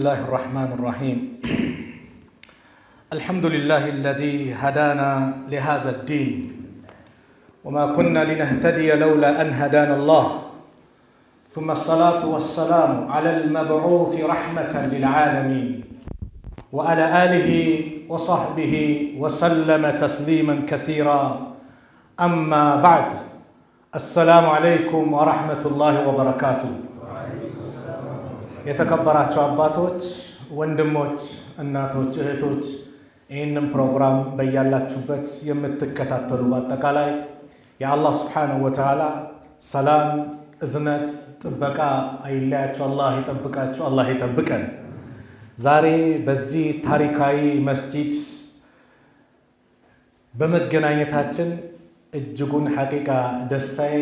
الله الرحمن الرحيم. الحمد لله الذي هدانا لهذا الدين، وما كنا لنهتدي لولا أن هدانا الله، ثم الصلاة والسلام على المبعوث رحمة للعالمين وعلى آله وصحبه وسلم تسليما كثيرا. أما بعد، السلام عليكم ورحمة الله وبركاته. የተከበራችሁ አባቶች፣ ወንድሞች፣ እናቶች፣ እህቶች፣ ይህንን ፕሮግራም በያላችሁበት የምትከታተሉ በአጠቃላይ የአላህ ስብሓነሁ ወተዓላ ሰላም፣ እዝነት፣ ጥበቃ አይለያችሁ። አላህ ይጠብቃችሁ፣ አላህ ይጠብቀን። ዛሬ በዚህ ታሪካዊ መስጂድ በመገናኘታችን እጅጉን ሐቂቃ ደስታዬ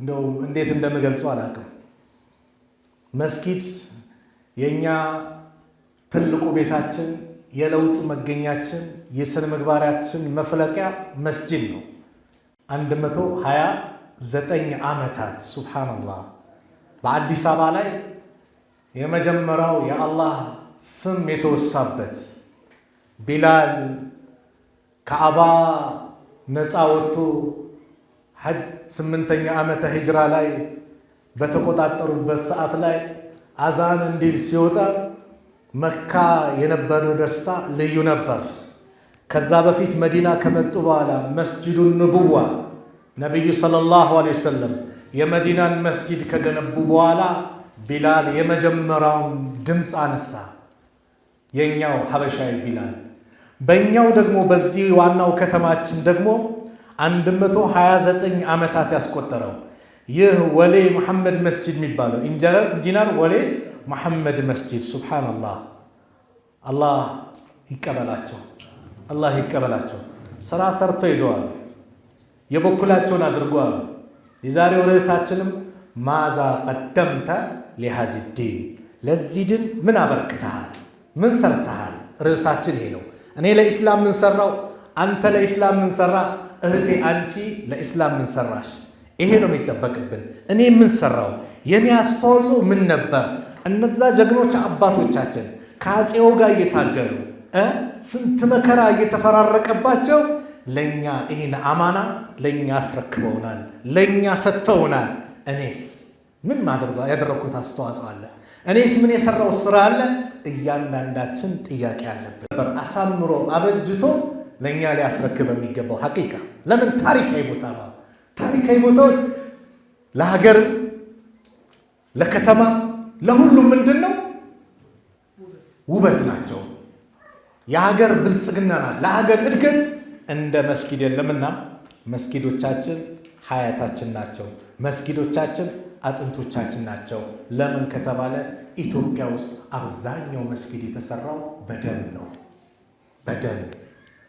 እንደው እንዴት እንደምገልጸው አላውቅም። መስጊድ የእኛ ትልቁ ቤታችን፣ የለውጥ መገኛችን፣ የስነ ምግባራችን መፍለቂያ መስጂድ ነው። 129 ዓመታት፣ ሱብሓነላህ፣ በአዲስ አበባ ላይ የመጀመሪያው የአላህ ስም የተወሳበት፣ ቢላል ከአባ ነፃ ወጥቶ ሐጅ 8ኛ ዓመተ ሂጅራ ላይ በተቆጣጠሩበት ሰዓት ላይ አዛን እንዲል ሲወጣ መካ የነበረው ደስታ ልዩ ነበር። ከዛ በፊት መዲና ከመጡ በኋላ መስጂዱ ንቡዋ፣ ነቢዩ ሰለላሁ ዐለይሂ ወሰለም የመዲናን መስጂድ ከገነቡ በኋላ ቢላል የመጀመሪያውን ድምፅ አነሳ። የኛው ሀበሻዊ ቢላል። በእኛው ደግሞ በዚህ ዋናው ከተማችን ደግሞ 129 ዓመታት ያስቆጠረው ይህ ወሌ መሐመድ መስጂድ የሚባለው፣ ኢንጂነር ወሌ መሐመድ መስጂድ፣ ሱብሓነላህ፣ አላህ ይቀበላቸው፣ አላህ ይቀበላቸው። ስራ ሰርተው ሄደዋል። የበኩላቸውን አድርገዋል። የዛሬው ርዕሳችንም ماذا قدمت لهذا الدين፣ ለዚህ ዲን ምን አበርክተሃል? ምን ሰርተሃል? ርዕሳችን ይሄ ነው። እኔ ለኢስላም ምን ሰራው? አንተ ለኢስላም ምን ሰራ? እህቴ አንቺ ለኢስላም ምን ሰራሽ? ይሄ ነው የሚጠበቅብን። እኔ ምን ሰራው? የኔ አስተዋጽኦ ምን ነበር? እነዛ ጀግኖች አባቶቻችን ከአፄው ጋር እየታገሉ፣ ስንት መከራ እየተፈራረቀባቸው ለእኛ ይህን አማና ለእኛ አስረክበውናል፣ ለእኛ ሰጥተውናል። እኔስ ምን ማድረግ ያደረግኩት አስተዋጽኦ አለ? እኔስ ምን የሰራው ስራ አለ? እያንዳንዳችን ጥያቄ አለብን። አሳምሮ አበጅቶ ለእኛ ሊያስረክብ የሚገባው ሐቂቃ ለምን ታሪካዊ ቦታ ነው። ታሪካዊ ቦታዎች ለሀገርም ለከተማ ለሁሉም ምንድን ነው፣ ውበት ናቸው። የሀገር ብልጽግና ናት። ለሀገር እድገት እንደ መስጊድ የለምና መስጊዶቻችን ሀያታችን ናቸው። መስጊዶቻችን አጥንቶቻችን ናቸው። ለምን ከተባለ ኢትዮጵያ ውስጥ አብዛኛው መስጊድ የተሰራው በደም ነው። በደም፣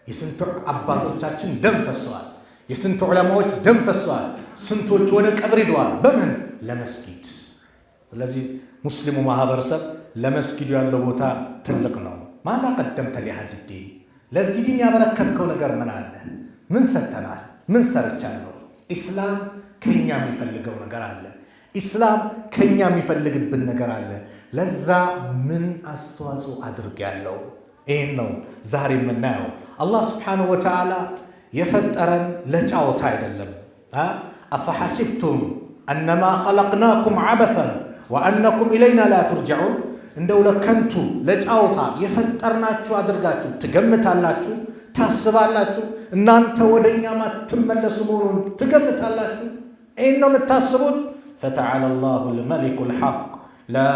የስንቱ አባቶቻችን ደም ፈሰዋል። የስንቱ ዑለማዎች ደም ፈሰዋል። ስንቶች ወደ ቀብር ሄደዋል። በምን? ለመስጊድ። ስለዚህ ሙስሊሙ ማህበረሰብ ለመስጊዱ ያለው ቦታ ትልቅ ነው። ماذا قدمت لهذا الدين፣ ለዚህ ዲን ያበረከትከው ነገር ምን አለ? ምን ሰጥተናል? ምን ሰርቻለሁ? ኢስላም ከኛ የሚፈልገው ነገር አለ። ኢስላም ከኛ የሚፈልግብን ነገር አለ። ለዛ ምን አስተዋጽኦ አድርጌያለሁ? ይህን ነው ዛሬ የምናየው። አላህ ስብሓነሁ ወተዓላ የፈጠረን ለጫወታ አይደለም። أفحسبتم أنما خلقناكم عبثا وأنكم إلينا لا ترجعون። እንደው ለከንቱ ለጫወታ የፈጠርናችሁ አድርጋችሁ ትገምታላችሁ፣ ታስባላችሁ? እናንተ ወደ እኛ ማትመለሱ መሆኑን ትገምታላችሁ? ይህን ነው የምታስቡት? فتعالى الله الملك الحق، لا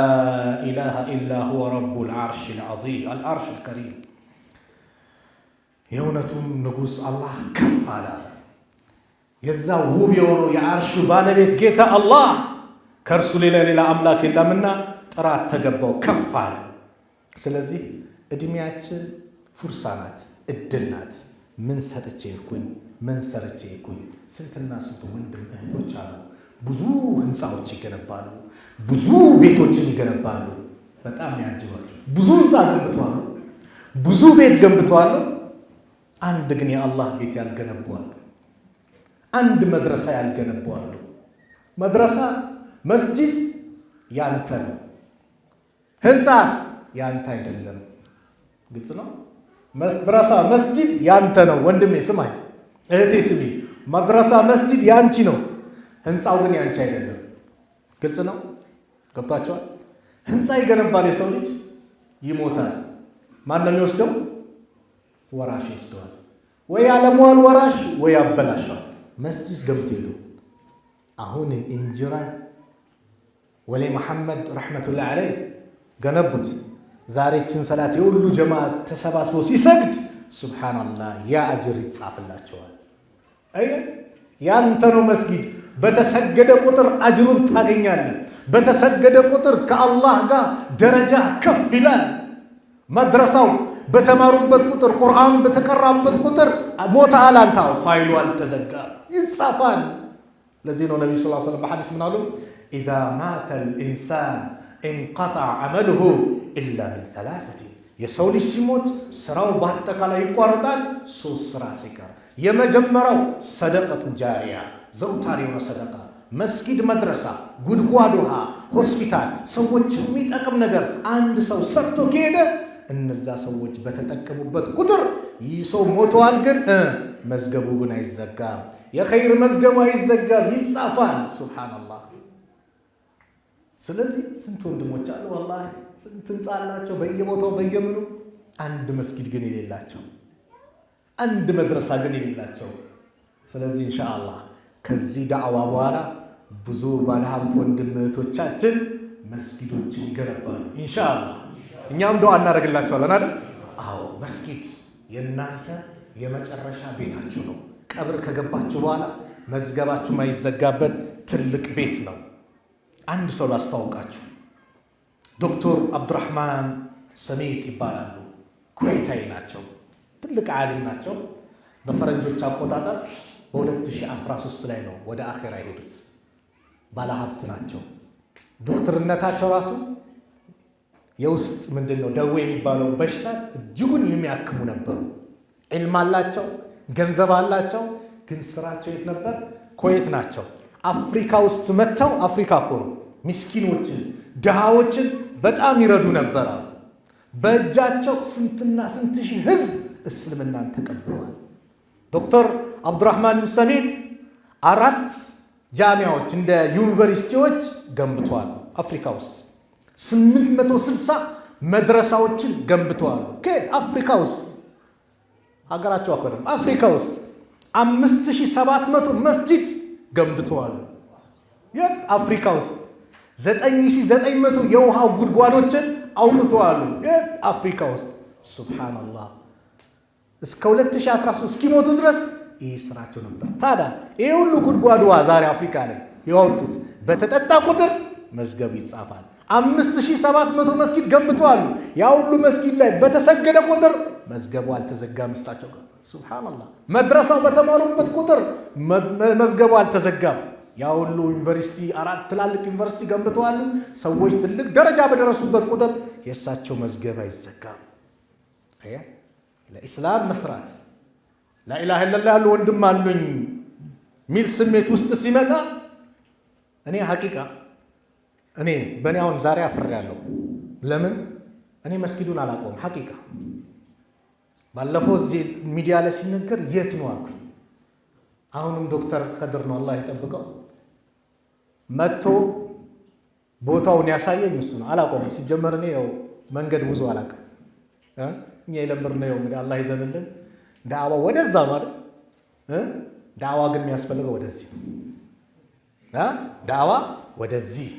إله إلا هو، رب العرش العظيم، العرش الكريم። የእውነቱም ንጉሥ አላህ ከፍ አለ። የዛ ውብ የሆነው የአርሹ ባለቤት ጌታ አላህ፣ ከእርሱ ሌላ ሌላ አምላክ የለምና ጥራት ተገባው፣ ከፍ አለ። ስለዚህ እድሜያችን ፉርሳ ናት፣ እድል ናት። ምን ሰጥቼ ሄድኩኝ? ምን ሰርቼ ሄድኩኝ? ስንትና ስንት ወንድም እህቶች አሉ። ብዙ ህንፃዎች ይገነባሉ፣ ብዙ ቤቶችን ይገነባሉ። በጣም ያጅባሉ። ብዙ ህንፃ ገንብተዋል፣ ብዙ ቤት ገንብተዋል። አንድ ግን የአላህ ቤት ያልገነቡ አሉ። አንድ መድረሳ ያልገነቡ አሉ። መድረሳ መስጂድ ያንተ ነው። ህንፃስ ያንተ አይደለም። ግልጽ ነው። መድረሳ መስጂድ ያንተ ነው። ወንድሜ ስማኝ፣ እህቴ ስሚ፣ መድረሳ መስጂድ ያንቺ ነው። ህንፃው ግን ያንቺ አይደለም። ግልጽ ነው። ገብቷቸዋል። ህንፃ ይገነባል የሰው ልጅ ይሞታል። ማን ነው የሚወስደው? ወራሽ ይወስደዋል። ወይ ያለመዋል ወራሽ ወይ ያበላሸዋል። መስጂድ ገንብቶ ሄዱ። አሁን ኢንጂነር ወሌ መሐመድ رحمة الله عليه ገነቡት። ዛሬ ችን ሰላት የሁሉ ጀማ ተሰባስቦ ሲሰግድ سبحان الله ያ አጅር ይጻፍላቸዋል። አይ ያንተ ነው መስጊድ። በተሰገደ ቁጥር አጅሩን ታገኛለህ። በተሰገደ ቁጥር ከአላህ ጋር ደረጃ ከፍ ይላል። መድረሳው በተማሩበት ቁጥር፣ ቁርአን በተቀራበት ቁጥር ሞተሃል አንተ፣ ፋይሉ አልተዘጋ ይጻፋል። ለዚህ ነው ነቢዩ ሰለላሁ ዐለይሂ ወሰለም በሐዲስ ምን አሉ? إذا مات الإنسان انقطع عمله إلا من ثلاثة። የሰው ልጅ ሲሞት ስራው በአጠቃላይ ይቋረጣል፣ ሶስት ስራ ሲቀር። የመጀመሪያው صدقة جارية፣ ዘውታሪ የሆነ ሰደቃ፣ መስጊድ፣ መድረሳ፣ ጉድጓድ ውሃ፣ ሆስፒታል፣ ሰዎች የሚጠቅም ነገር አንድ ሰው ሰርቶ ከሄደ እነዛ ሰዎች በተጠቀሙበት ቁጥር ይህ ሰው ሞተዋል፣ ግን መዝገቡ ግን አይዘጋም። የኸይር መዝገቡ አይዘጋም፣ ይጻፋል። سبحان الله። ስለዚህ ስንት ወንድሞች አሉ والله፣ ስንት ህንፃ አላቸው በየቦታው በየምኑ፣ አንድ መስጊድ ግን የሌላቸው፣ አንድ መድረሳ ግን የሌላቸው። ስለዚህ ኢንሻአላህ ከዚህ ዳዕዋ በኋላ ብዙ ባለሀብት ወንድም እህቶቻችን መስጊዶችን ይገነባሉ ኢንሻአላህ። እኛም ዱዓ እናደርግላቸዋለን አይደል? አዎ፣ መስጊድ የእናንተ የመጨረሻ ቤታችሁ ነው። ቀብር ከገባችሁ በኋላ መዝገባችሁ የማይዘጋበት ትልቅ ቤት ነው። አንድ ሰው ላስተዋውቃችሁ፣ ዶክተር አብዱራህማን ሰሜጥ ይባላሉ። ኩዌታዊ ናቸው። ትልቅ ዓሊም ናቸው። በፈረንጆች አቆጣጠር በ2013 ላይ ነው ወደ አኼራ የሄዱት። ባለሀብት ናቸው። ዶክተርነታቸው ራሱ የውስጥ ምንድን ነው ደዌ የሚባለው በሽታ እጅጉን የሚያክሙ ነበሩ። ዒልም አላቸው፣ ገንዘብ አላቸው። ግን ስራቸው የት ነበር? ኩዌት ናቸው። አፍሪካ ውስጥ መጥተው አፍሪካ እኮ ነው ሚስኪኖችን ድሃዎችን በጣም ይረዱ ነበረ። በእጃቸው ስንትና ስንት ሺህ ህዝብ እስልምናን ተቀብለዋል። ዶክተር አብዱራህማን ሰሚጥ አራት ጃሚያዎች እንደ ዩኒቨርሲቲዎች ገንብተዋል። አፍሪካ ውስጥ 860 መድረሳዎችን ገንብተዋል። ከየት? አፍሪካ ውስጥ ሀገራቸው አኮረም አፍሪካ ውስጥ 5700 መስጂድ ገንብተዋል። የት? አፍሪካ ውስጥ 9900 የውሃ ጉድጓዶችን አውጥተዋል። የት? አፍሪካ ውስጥ። ሱብሃንአላህ። እስከ 2013 እስኪሞቱ ድረስ ይህ ስራቸው ነበር። ታዲያ ይህ ሁሉ ጉድጓድ ውሃ ዛሬ አፍሪካ ላይ ያወጡት በተጠጣ ቁጥር መዝገቡ ይጻፋል። 5700 መስጊድ ገንብተዋል። ያ ሁሉ መስጊድ ላይ በተሰገደ ቁጥር መዝገቡ አልተዘጋም። እሳቸው ጋር ሱብሃንአላህ። መድረሳው በተማሩበት ቁጥር መዝገቡ አልተዘጋም። ያ ሁሉ ዩኒቨርሲቲ አራት ትላልቅ ዩኒቨርሲቲ ገንብተዋል። ሰዎች ትልቅ ደረጃ በደረሱበት ቁጥር የእሳቸው መዝገብ አይዘጋም። ለኢስላም መስራት ላኢላሃ ኢለላህ ያሉ ወንድም አሉኝ ሚል ስሜት ውስጥ ሲመጣ እኔ ሐቂቃ እኔ በእኔ አሁን ዛሬ አፍሬያለሁ። ለምን እኔ መስጊዱን አላውቀውም። ሐቂቃ ባለፈው እዚህ ሚዲያ ላይ ሲነገር የት ነው አልኩኝ። አሁንም ዶክተር ከድር ነው አላህ ይጠብቀው መጥቶ ቦታውን ያሳየኝ እሱ ነው። አላውቀውም። ሲጀመር እኔ ያው መንገድ ብዙ አላውቅም። እኛ የለመድነው እንግዲህ አላህ ይዘንልን ዳዕዋ ወደዛ ነው አይደል? ዳዕዋ ግን የሚያስፈልገው ወደዚህ ነው። ዳዕዋ ወደዚህ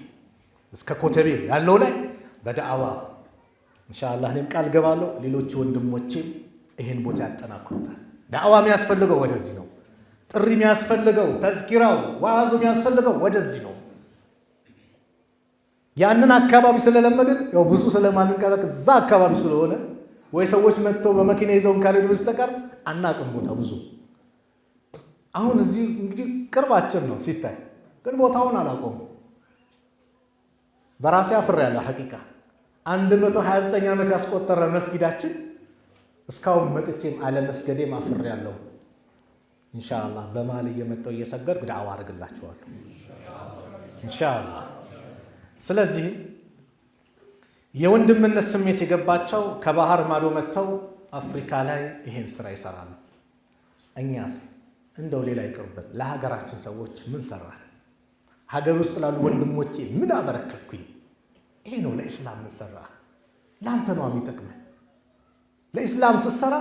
እስከ ኮተቤ ያለው ላይ በዳዕዋ ኢንሻአላህ እኔም ቃል ገባለሁ። ሌሎች ወንድሞቼም ይህን ቦታ ያጠናክሩታል። ዳዕዋ የሚያስፈልገው ወደዚህ ነው። ጥሪ የሚያስፈልገው ተዝኪራው፣ ዋዙ የሚያስፈልገው ወደዚህ ነው። ያንን አካባቢ ስለለመድን ያው ብዙ ስለማንንቀሳቀስ እዛ አካባቢ ስለሆነ ወይ ሰዎች መጥተው በመኪና ይዘውን ካልሄዱ በስተቀር አናቅም ቦታ ብዙ። አሁን እዚህ እንግዲህ ቅርባችን ነው ሲታይ፣ ግን ቦታውን አላቆም። በራሴ አፍሬያለሁ። ሐቂቃ 129 ዓመት ያስቆጠረ መስጊዳችን እስካሁን መጥቼም አለመስገዴም አፍሬያለሁ። ኢንሻአላህ በመሃል እየመጣሁ እየሰገድኩ ዳዕዋ አድርግላችኋለሁ ኢንሻአላህ። ስለዚህ የወንድምነት ስሜት የገባቸው ከባህር ማዶ መጥተው አፍሪካ ላይ ይሄን ስራ ይሰራሉ። እኛስ እንደው ሌላ ይቅርብን፣ ለሀገራችን ሰዎች ምን ሰራን? ሀገር ውስጥ ላሉ ወንድሞቼ ምን አበረከትኩኝ? ይሄ ነው ለኢስላም ምን ሰራ። ለአንተ ነው የሚጠቅምህ። ለኢስላም ስትሰራ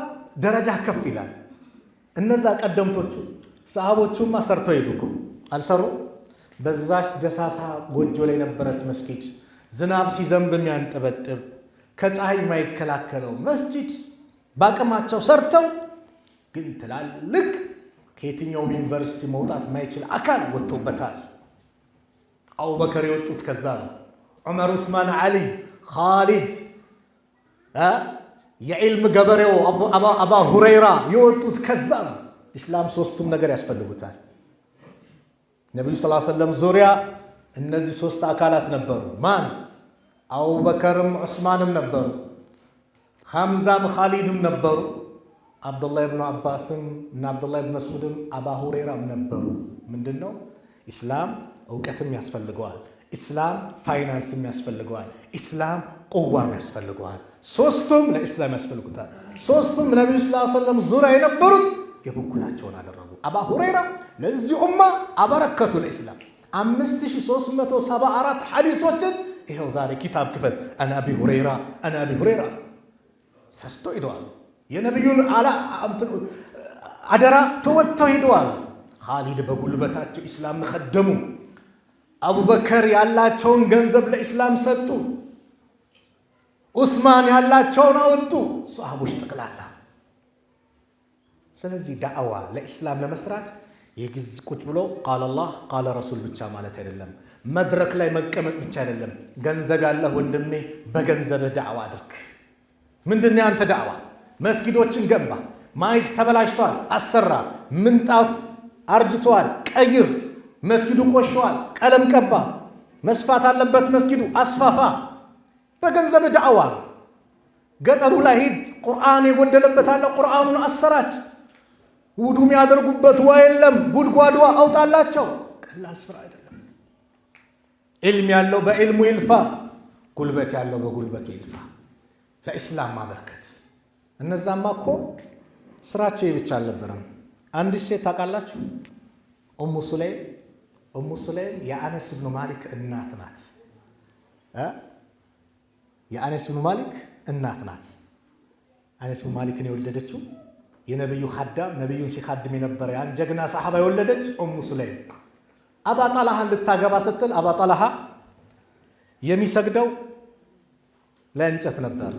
ደረጃ ከፍ ይላል። እነዛ ቀደምቶቹ ሰሃቦቹማ ሰርተው ሄዱ እኮ፣ አልሰሩ? በዛች ደሳሳ ጎጆ ላይ ነበረች መስጊድ፣ ዝናብ ሲዘንብ የሚያንጠበጥብ፣ ከፀሐይ የማይከላከለው መስጂድ በአቅማቸው ሰርተው ግን ትላልቅ ከየትኛውም ዩኒቨርሲቲ መውጣት ማይችል አካል ወጥቶበታል። አቡበከር የወጡት ከዛ ነው። ዑመር፣ ዑስማን፣ ዓሊ፣ ኻሊድ፣ የዕልም ገበሬው አባ ሁረይራ የወጡት ከዛ ነው። ኢስላም ሶስቱም ነገር ያስፈልጉታል። ነቢዩ ስ ሰለም ዙሪያ እነዚህ ሶስት አካላት ነበሩ። ማን? አቡበከርም ዑስማንም ነበሩ፣ ሐምዛም ኻሊድም ነበሩ፣ አብዱላህ ብኑ አባስም እና አብዱላህ ብኑ መስዑድም አባ ሁሬራም ነበሩ። ምንድን ነው? ኢስላም እውቀትም ያስፈልገዋል። ኢስላም ፋይናንስም ያስፈልገዋል። ኢስላም ቁዋም ያስፈልገዋል። ሶስቱም ለኢስላም ያስፈልጉታል። ሶስቱም ነቢዩ ስ ሰለም ዙሪያ የነበሩት የበኩላቸውን አደረጉ። አባ ሁረይራ ለዚህ ኡማ አበረከቱ ለኢስላም 5374 ሐዲሶችን። ይኸው ዛሬ ኪታብ ክፈት፣ أن أبي هريرة عن أبي هريرة ሰርቶ ሂደዋል። የነቢዩን አደራ ተወጥተው ሂደዋል። ኻሊድ በጉልበታቸው ኢስላም ከደሙ። አቡበከር ያላቸውን ገንዘብ ለኢስላም ሰጡ። ኡስማን ያላቸውን አወጡ። ሰሃቦች ጠቅላላ። ስለዚህ ዳዕዋ ለኢስላም ለመስራት የጊዜ ቁጭ ብሎ قال الله قال رسول ብቻ ማለት አይደለም። መድረክ ላይ መቀመጥ ብቻ አይደለም። ገንዘብ ያለህ ወንድሜ በገንዘብህ ዳዕዋ አድርግ። ምንድን ነው ያንተ ዳዕዋ? መስጊዶችን ገንባ። ማይክ ተበላሽቷል፣ አሰራ። ምንጣፍ አርጅቷል፣ ቀይር። መስጊዱ ቆሽሿል፣ ቀለም ቀባ። መስፋት አለበት መስጊዱ፣ አስፋፋ። በገንዘብ ዳዕዋ። ገጠሩ ላይ ሂድ፣ ቁርአን የጎደለበት አለ፣ ቁርአኑን አሰራጭ። ውዱ የሚያደርጉበት ውሃ የለም፣ ጉድጓድ ውሃ አውጣላቸው። ቀላል ስራ አይደለም። ዒልም ያለው በዒልሙ ይልፋ፣ ጉልበት ያለው በጉልበቱ ይልፋ። ለኢስላም ማበርከት። እነዛማ እኮ ስራቸው የብቻ አልነበረም። አንዲት ሴት ታውቃላችሁ? ኡሙ ሱለይም። ኡሙ ሱለይም የአነስ ብኑ ማሊክ እናት ናት። የአነስ ብኑ ማሊክ እናት ናት። አነስ ብኑ ማሊክን የወለደችው የነብዩ ኻዳም፣ ነብዩን ሲኻድም የነበረ ያን ጀግና ሰሓባ የወለደች ኡሙ ሱለይም አባ ጣልሃን ልታገባ ስትል አባ ጣልሃ የሚሰግደው ለእንጨት ነበር።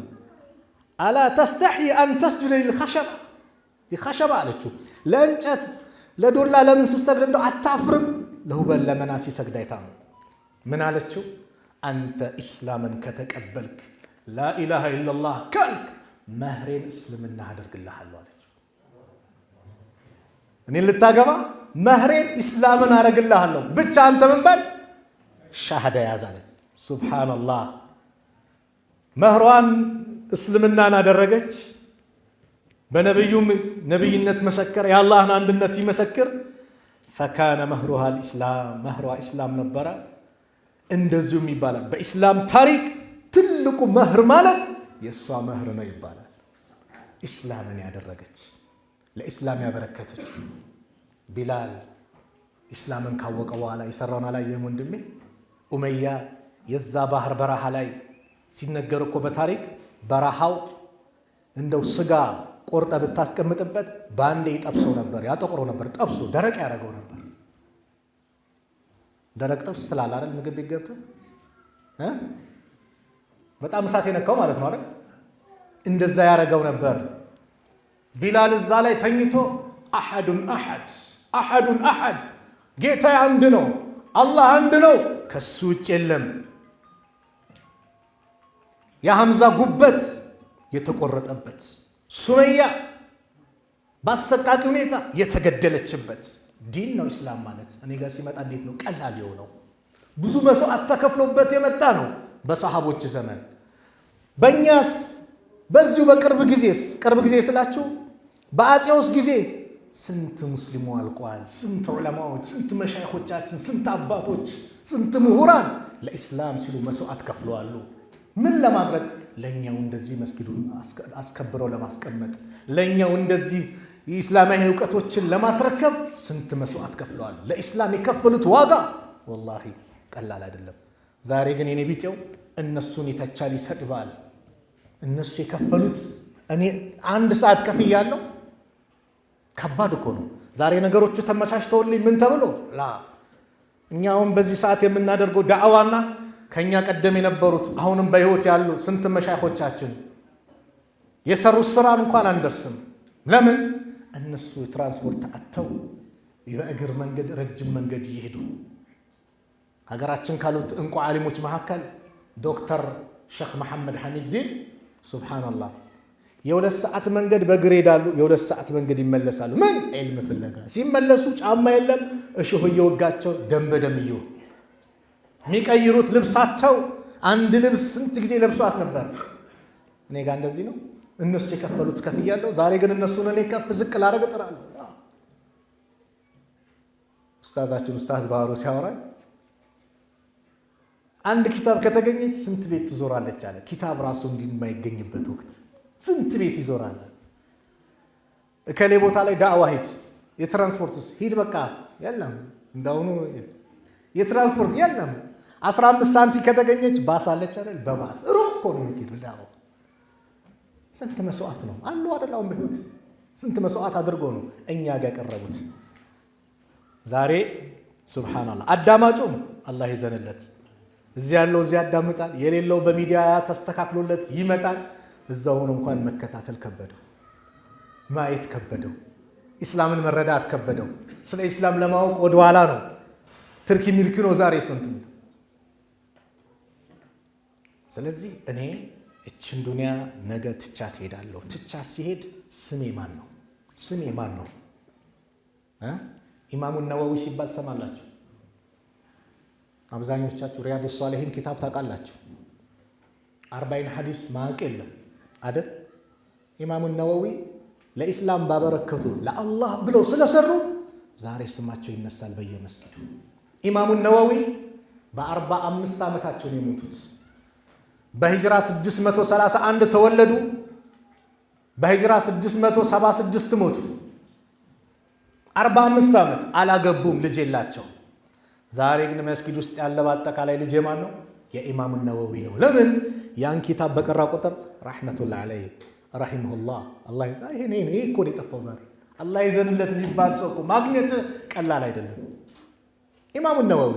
ألا تستحي أن تسجد للخشبة لخشبة አለችው። ለእንጨት ለዶላ ለምን ስትሰግድ እንደው አታፍርም? ለሁበል ለመና ሲሰግድ አይታ ነው። ምን አለችው? አንተ ኢስላምን ከተቀበልክ፣ لا إله إلا الله ካልክ መህሬን እስልምና አደርግልሃለሁ አለችው። እኔን ልታገባ መህሬን ኢስላምን አደርግልሃለሁ፣ ብቻ አንተ ምን በል፣ ሻሃዳ ያዝ አለች። ሱብሓነላህ፣ መህሯን እስልምናን አደረገች። በነቢዩም ነቢይነት መሰከረ፣ የአላህን አንድነት ሲመሰክር فكان مهرها الإسلام፣ መህሯ ኢስላም ነበረ። እንደዚሁም ይባላል በኢስላም ታሪክ ትልቁ መህር ማለት የእሷ መህር ነው ይባላል። ኢስላምን ያደረገች፣ ለኢስላም ያበረከተች። ቢላል ኢስላምን ካወቀ በኋላ የሰራውን አላየህም ወንድሜ? ኡመያ የዛ ባህር በረሃ ላይ ሲነገር እኮ በታሪክ በረሃው እንደው ስጋ ቆርጠ ብታስቀምጥበት በአንዴ ይጠብሰው ነበር፣ ያጠቁረው ነበር፣ ጠብሶ ደረቅ ያደረገው ነበር። ደረቅ ጥብስ ትላለህ አይደል? ምግብ ቤት ገብተህ በጣም እሳት የነካው ማለት ነው አይደል? እንደዛ ያደረገው ነበር። ቢላል እዛ ላይ ተኝቶ أحد أحد أحد أحد፣ ጌታ አንድ ነው፣ አላህ አንድ ነው፣ ከሱ ውጭ የለም። የሐምዛ ጉበት የተቆረጠበት፣ ሱመያ በአሰቃቂ ሁኔታ የተገደለችበት ዲን ነው ኢስላም ማለት። እኔ ጋር ሲመጣ እንዴት ነው ቀላል የሆነው? ብዙ መስዋዕት ተከፍሎበት የመጣ ነው በሰሃቦች ዘመን። በእኛስ በዚሁ በቅርብ ጊዜስ፣ ቅርብ ጊዜ ስላችሁ በአፄውስ ጊዜ ስንት ሙስሊሙ አልቋል። ስንት ዑለማዎች፣ ስንት መሻይኾቻችን፣ ስንት አባቶች፣ ስንት ምሁራን ለኢስላም ሲሉ መስዋዕት ከፍለዋሉ። ምን ለማድረግ? ለእኛው እንደዚህ መስጊዱን አስከብረው ለማስቀመጥ፣ ለእኛው እንደዚህ የኢስላማዊ እውቀቶችን ለማስረከብ ስንት መስዋዕት ከፍለዋል። ለኢስላም የከፈሉት ዋጋ ወላሂ ቀላል አይደለም። ዛሬ ግን የኔ ቢጤው እነሱን ይተቻል፣ ይሰድባል። እነሱ የከፈሉት እኔ አንድ ሰዓት ከፍያለሁ። ከባድ እኮ ነው። ዛሬ ነገሮቹ ተመቻችተውልኝ ምን ተብሎ ላ እኛ አሁን በዚህ ሰዓት የምናደርገው ዳዕዋና ከእኛ ቀደም የነበሩት አሁንም በሕይወት ያሉ ስንት መሻይኾቻችን የሰሩት ስራን እንኳን አንደርስም። ለምን? እነሱ የትራንስፖርት አጥተው በእግር መንገድ ረጅም መንገድ እየሄዱ። ሀገራችን ካሉት እንቁ ዓሊሞች መካከል ዶክተር ሼክ መሐመድ ሐሚድዲን ሱብሓነላህ የ2 ሰዓት መንገድ በእግር ሄዳሉ፣ የ2 ሰዓት መንገድ ይመለሳሉ። ምን ዒልም ፍለጋ ሲመለሱ ጫማ የለም፣ እሾህ እየወጋቸው ደም በደም እየሆኑ የሚቀይሩት ልብሳቸው አንድ ልብስ ስንት ጊዜ ለብሷት ነበር። እኔ ጋር እንደዚህ ነው። እነሱ የከፈሉት ከፍያለሁ። ዛሬ ግን እነሱን እኔ ከፍ ዝቅ ላደርግ እጥራለሁ። ኡስታዛችን ኡስታዝ ባህሩ ሲያወራኝ አንድ ኪታብ ከተገኘች ስንት ቤት ትዞራለች አለ። ኪታብ ራሱ እንዲህ የማይገኝበት ወቅት ስንት ቤት ይዞራል። እከሌ ቦታ ላይ ዳዕዋ ሂድ፣ የትራንስፖርት ሂድ፣ በቃ የለም እንዳሁኑ የትራንስፖርት የለም። 15 ሳንቲም ከተገኘች ባስ አለች አይደል? በባስ ሩቅ እኮ ነው የሚሄዱ ዳዕዋ። ስንት መስዋዕት ነው አሉ አይደል? አሁን በህይወት ስንት መስዋዕት አድርጎ ነው እኛ ጋር ያቀረቡት። ዛሬ ሱብሃንአላህ አዳማጩም አላህ ይዘንለት። እዚህ ያለው እዚህ ያዳምጣል፣ የሌለው በሚዲያ ተስተካክሎለት ይመጣል። እዛው ሆኖ እንኳን መከታተል ከበደው፣ ማየት ከበደው፣ ኢስላምን መረዳት ከበደው። ስለ ኢስላም ለማወቅ ወደኋላ ነው፣ ትርኪ ሚርኪ ነው ዛሬ ስንቱ። ስለዚህ እኔ እችን ዱንያ ነገ ትቻት ሄዳለሁ። ትቻት ሲሄድ ስሜ ማን ነው? ስሜ ማን ነው? ኢማሙ ነወዊ ሲባል ትሰማላችሁ። አብዛኞቻችሁ ሪያዱ ሷሊሂን ኪታብ ታውቃላችሁ። አርባይን ሐዲስ ማወቅ የለም አይደል? ኢማሙ ነወዊ ለኢስላም ባበረከቱት ለአላህ ብለው ስለሰሩ ዛሬ ስማቸው ይነሳል በየመስጊዱ። ኢማሙ ነወዊ በ45 ዓመታቸው ነው የሞቱት። በሂጅራ 631 ተወለዱ። በሂጅራ 676 ሞቱ። 45 ዓመት አላገቡም፣ ልጅ የላቸው። ዛሬ ግን መስጊድ ውስጥ ያለ በአጠቃላይ ልጅ የማን ነው? የኢማሙ ነወዊ ነው። ለምን? ያን ኪታብ በቀራ ቁጥር ረሕመቱላህ ዐለይህ ረሂመሁላህ አላህ ይሄ ይሄ እኮ ነው የጠፋው ዛሬ። አላህ ይዘንለት የሚባል ሰው እኮ ማግኘት ቀላል አይደለም። ኢማሙ ነወዊ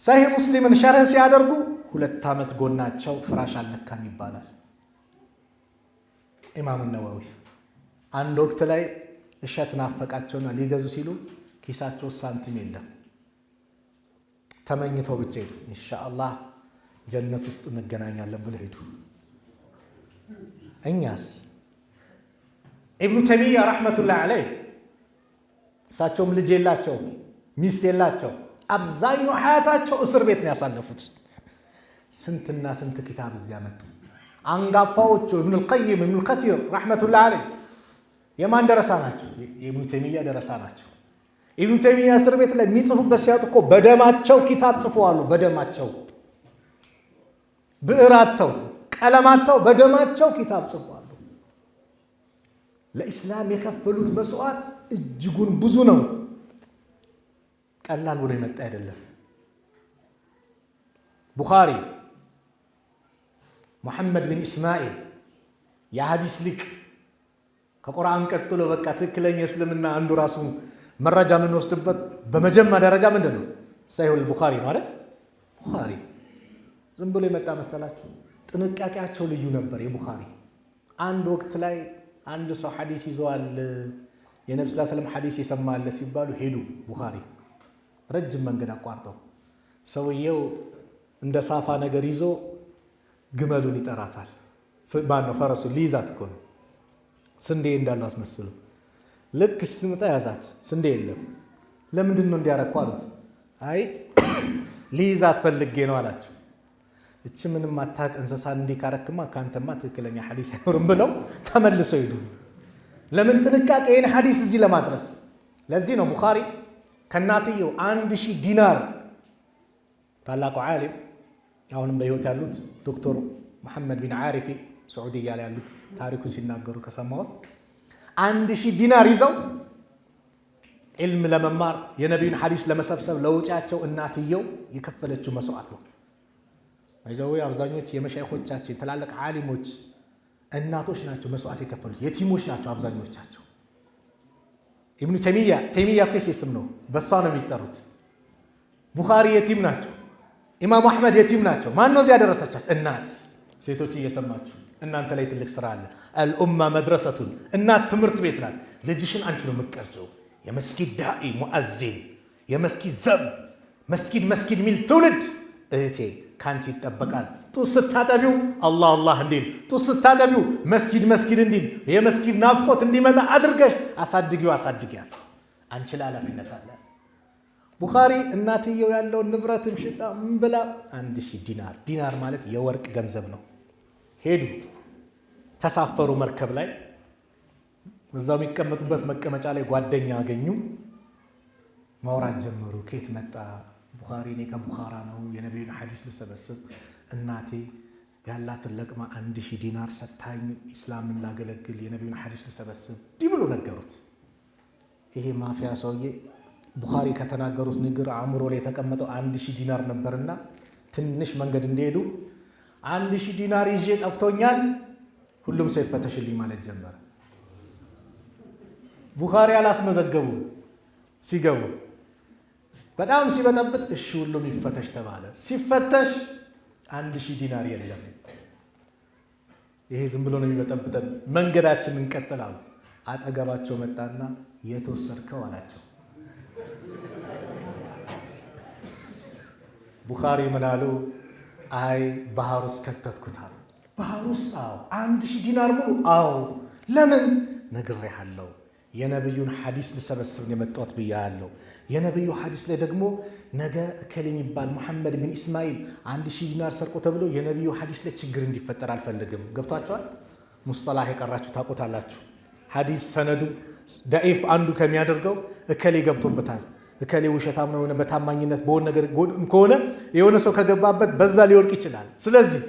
ሰሂህ ሙስሊምን ሸርህ ሲያደርጉ 2 ዓመት ጎናቸው ፍራሽ አልነካም ይባላል። ኢማሙ ነወዊ አንድ ወቅት ላይ እሸት ናፈቃቸውና ሊገዙ ሲሉ ኪሳቸው ሳንቲም የለም። ተመኝተው ብቻ ሄዱ። ኢንሻአላህ ጀነት ውስጥ እንገናኛለን ብለው ሄዱ። እኛስ ኢብኑ ተይሚያ ረሕመቱላህ ዐለይህ እሳቸውም ልጅ የላቸው፣ ሚስት የላቸው። አብዛኛው ሀያታቸው እስር ቤት ነው ያሳለፉት። ስንትና ስንት ኪታብ እዚያ መጡ። አንጋፋዎቹ ኢብኑል ቀይም፣ ኢብኑል ከሲር ረሕመቱላህ ዐለይህ የማን ደረሳ ናቸው? የኢብኑ ተይሚያ ደረሳ ናቸው። ኢብኑ ተይሚያ እስር ቤት ላይ የሚጽፉበት ሲያጡ እኮ በደማቸው ኪታብ ጽፈዋሉ። በደማቸው ብዕር አጥተው ቀለም አጥተው በደማቸው ኪታብ ጽፈዋሉ። ለኢስላም የከፈሉት መስዋዕት እጅጉን ብዙ ነው። ቀላል ብሎ የመጣ አይደለም። ቡኻሪ ሙሐመድ ብን እስማኤል የሐዲስ ሊቅ ከቁርአን ቀጥሎ በቃ ትክክለኛ እስልምና አንዱ ራሱ መረጃ የምንወስድበት በመጀመሪያ ደረጃ ምንድን ነው? ሰሂሁል ቡኻሪ ነው አይደል? ቡኻሪ ዝም ብሎ የመጣ መሰላችሁ? ጥንቃቄያቸው ልዩ ነበር። የቡኻሪ አንድ ወቅት ላይ አንድ ሰው ሐዲስ ይዘዋል፣ የነብስ ላ ሰለም ሐዲስ የሰማለ ሲባሉ ሄዱ። ቡኻሪ ረጅም መንገድ አቋርጠው ሰውየው እንደ ሳፋ ነገር ይዞ ግመሉን ይጠራታል። ማነው ፈረሱን ሊይዛት እኮ ነው። ስንዴ እንዳለው አስመስሎ ልክ ስትመጣ ያዛት፣ ስንዴ የለም። ለምንድን ነው እንዲያረኩ አሉት። አይ ሊይዛት ፈልጌ ነው አላቸው። እቺ ምንም አታውቅ እንስሳ እንዲህ ካረክማ ከአንተማ ትክክለኛ ሐዲስ አይኖርም ብለው ተመልሰው ሄዱ። ለምን ጥንቃቄ ይህን ሐዲስ እዚህ ለማድረስ። ለዚህ ነው ቡኻሪ ከእናትየው 1000 ዲናር ታላቁ ዓሊም አሁንም በህይወት ያሉት ዶክተር መሐመድ ቢን ዓሪፊ ስዑድያ ላይ ያሉት ታሪኩን ሲናገሩ ከሰማሁት 1000 ዲናር ይዘው ዒልም ለመማር የነቢዩን ሐዲስ ለመሰብሰብ ለውጫቸው እናትየው የከፈለችው መስዋዕት ነው። ይዘው አብዛኞች የመሻይኾቻችን ትላልቅ ዓሊሞች እናቶች ናቸው መስዋዕት የከፈሉት፣ የቲሞች ናቸው አብዛኞቻቸው። ኢብኑ ተይሚያ ተይሚያ እኮ የሴት ስም ነው፣ በእሷ ነው የሚጠሩት። ቡኻሪ የቲም ናቸው። ኢማሙ አሕመድ የቲም ናቸው። ማን ነው እዚያ ያደረሰቻቸው? እናት። ሴቶች እየሰማችሁ እናንተ ላይ ትልቅ ስራ አለ። الأم مدرسة፣ እናት ትምህርት ቤት ናት። ልጅሽን አንቺ ነው የምትቀርጸው። የመስጊድ ዳኢ ሙአዚን፣ የመስጊድ ዘብ፣ መስጊድ መስጊድ የሚል ትውልድ እህቴ ከአንቺ ይጠበቃል። ጡት ስታጠቢው አላህ አላህ እንዲል፣ ጡት ስታጠቢው መስጊድ መስጊድ እንዲል፣ የመስጊድ ናፍቆት እንዲመጣ አድርገሽ አሳድጊው፣ አሳድጊያት። አንቺ ላይ ኃላፊነት አለ። ቡኻሪ እናትየው ያለውን ንብረትም ሽጣ ምን ብላ 1000 ዲናር፣ ዲናር ማለት የወርቅ ገንዘብ ነው። ሄዱ፣ ተሳፈሩ መርከብ ላይ። እዛው የሚቀመጡበት መቀመጫ ላይ ጓደኛ አገኙ። ማውራት ጀመሩ። ከየት መጣ ቡኻሪ? እኔ ከቡኻራ ነው፣ የነቢዩን ሐዲስ ልሰበስብ እናቴ ያላትን ለቅማ 1000 ዲናር ሰታኝ ኢስላምን ላገለግል የነቢዩን ሐዲስ ልሰበስብ እንዲህ ብሎ ነገሩት። ይሄ ማፊያ ሰውዬ ቡኻሪ ከተናገሩት ንግር አእምሮ ላይ የተቀመጠው 1000 ዲናር ነበርና ትንሽ መንገድ እንደሄዱ 1000 ዲናር ይዤ ጠፍቶኛል፣ ሁሉም ሰው ይፈተሽልኝ ማለት ጀመረ። ቡኻሪ አላስመዘገቡ ሲገቡ በጣም ሲበጠብጥ፣ እሺ ሁሉም ይፈተሽ ተባለ። ሲፈተሽ 1000 ዲናር የለም። ይሄ ዝም ብሎ ነው የሚበጠብጠን፣ መንገዳችን እንቀጥላሉ። አጠገባቸው መጣና የተወሰድከው አላቸው። ቡኻሪ ምን አሉ? አይ ባህር ውስጥ ከተትኩታል። ባህር ውስጥ? አዎ። 1000 ዲናር ሙሉ? አዎ። ለምን? ነግሬሃለሁ፣ የነቢዩን ሐዲስ ልሰበስብ ነው የመጣሁት ብያለሁ። የነቢዩ ሐዲስ ላይ ደግሞ ነገ እከሌ የሚባል ሙሐመድ ቢን ኢስማኤል 1000 ዲናር ሰርቆ ተብሎ የነቢዩ ሐዲስ ላይ ችግር እንዲፈጠር አልፈልግም። ገብቷቸዋል? ሙስጠላህ የቀራችሁ ታውቁታላችሁ። ሐዲስ ሰነዱ ደዒፍ አንዱ ከሚያደርገው እከሌ ገብቶበታል፣ እከሌ ውሸታም ነው፣ የሆነ በታማኝነት በሆነ ነገር ከሆነ የሆነ ሰው ከገባበት በዛ ሊወድቅ ይችላል። ስለዚህ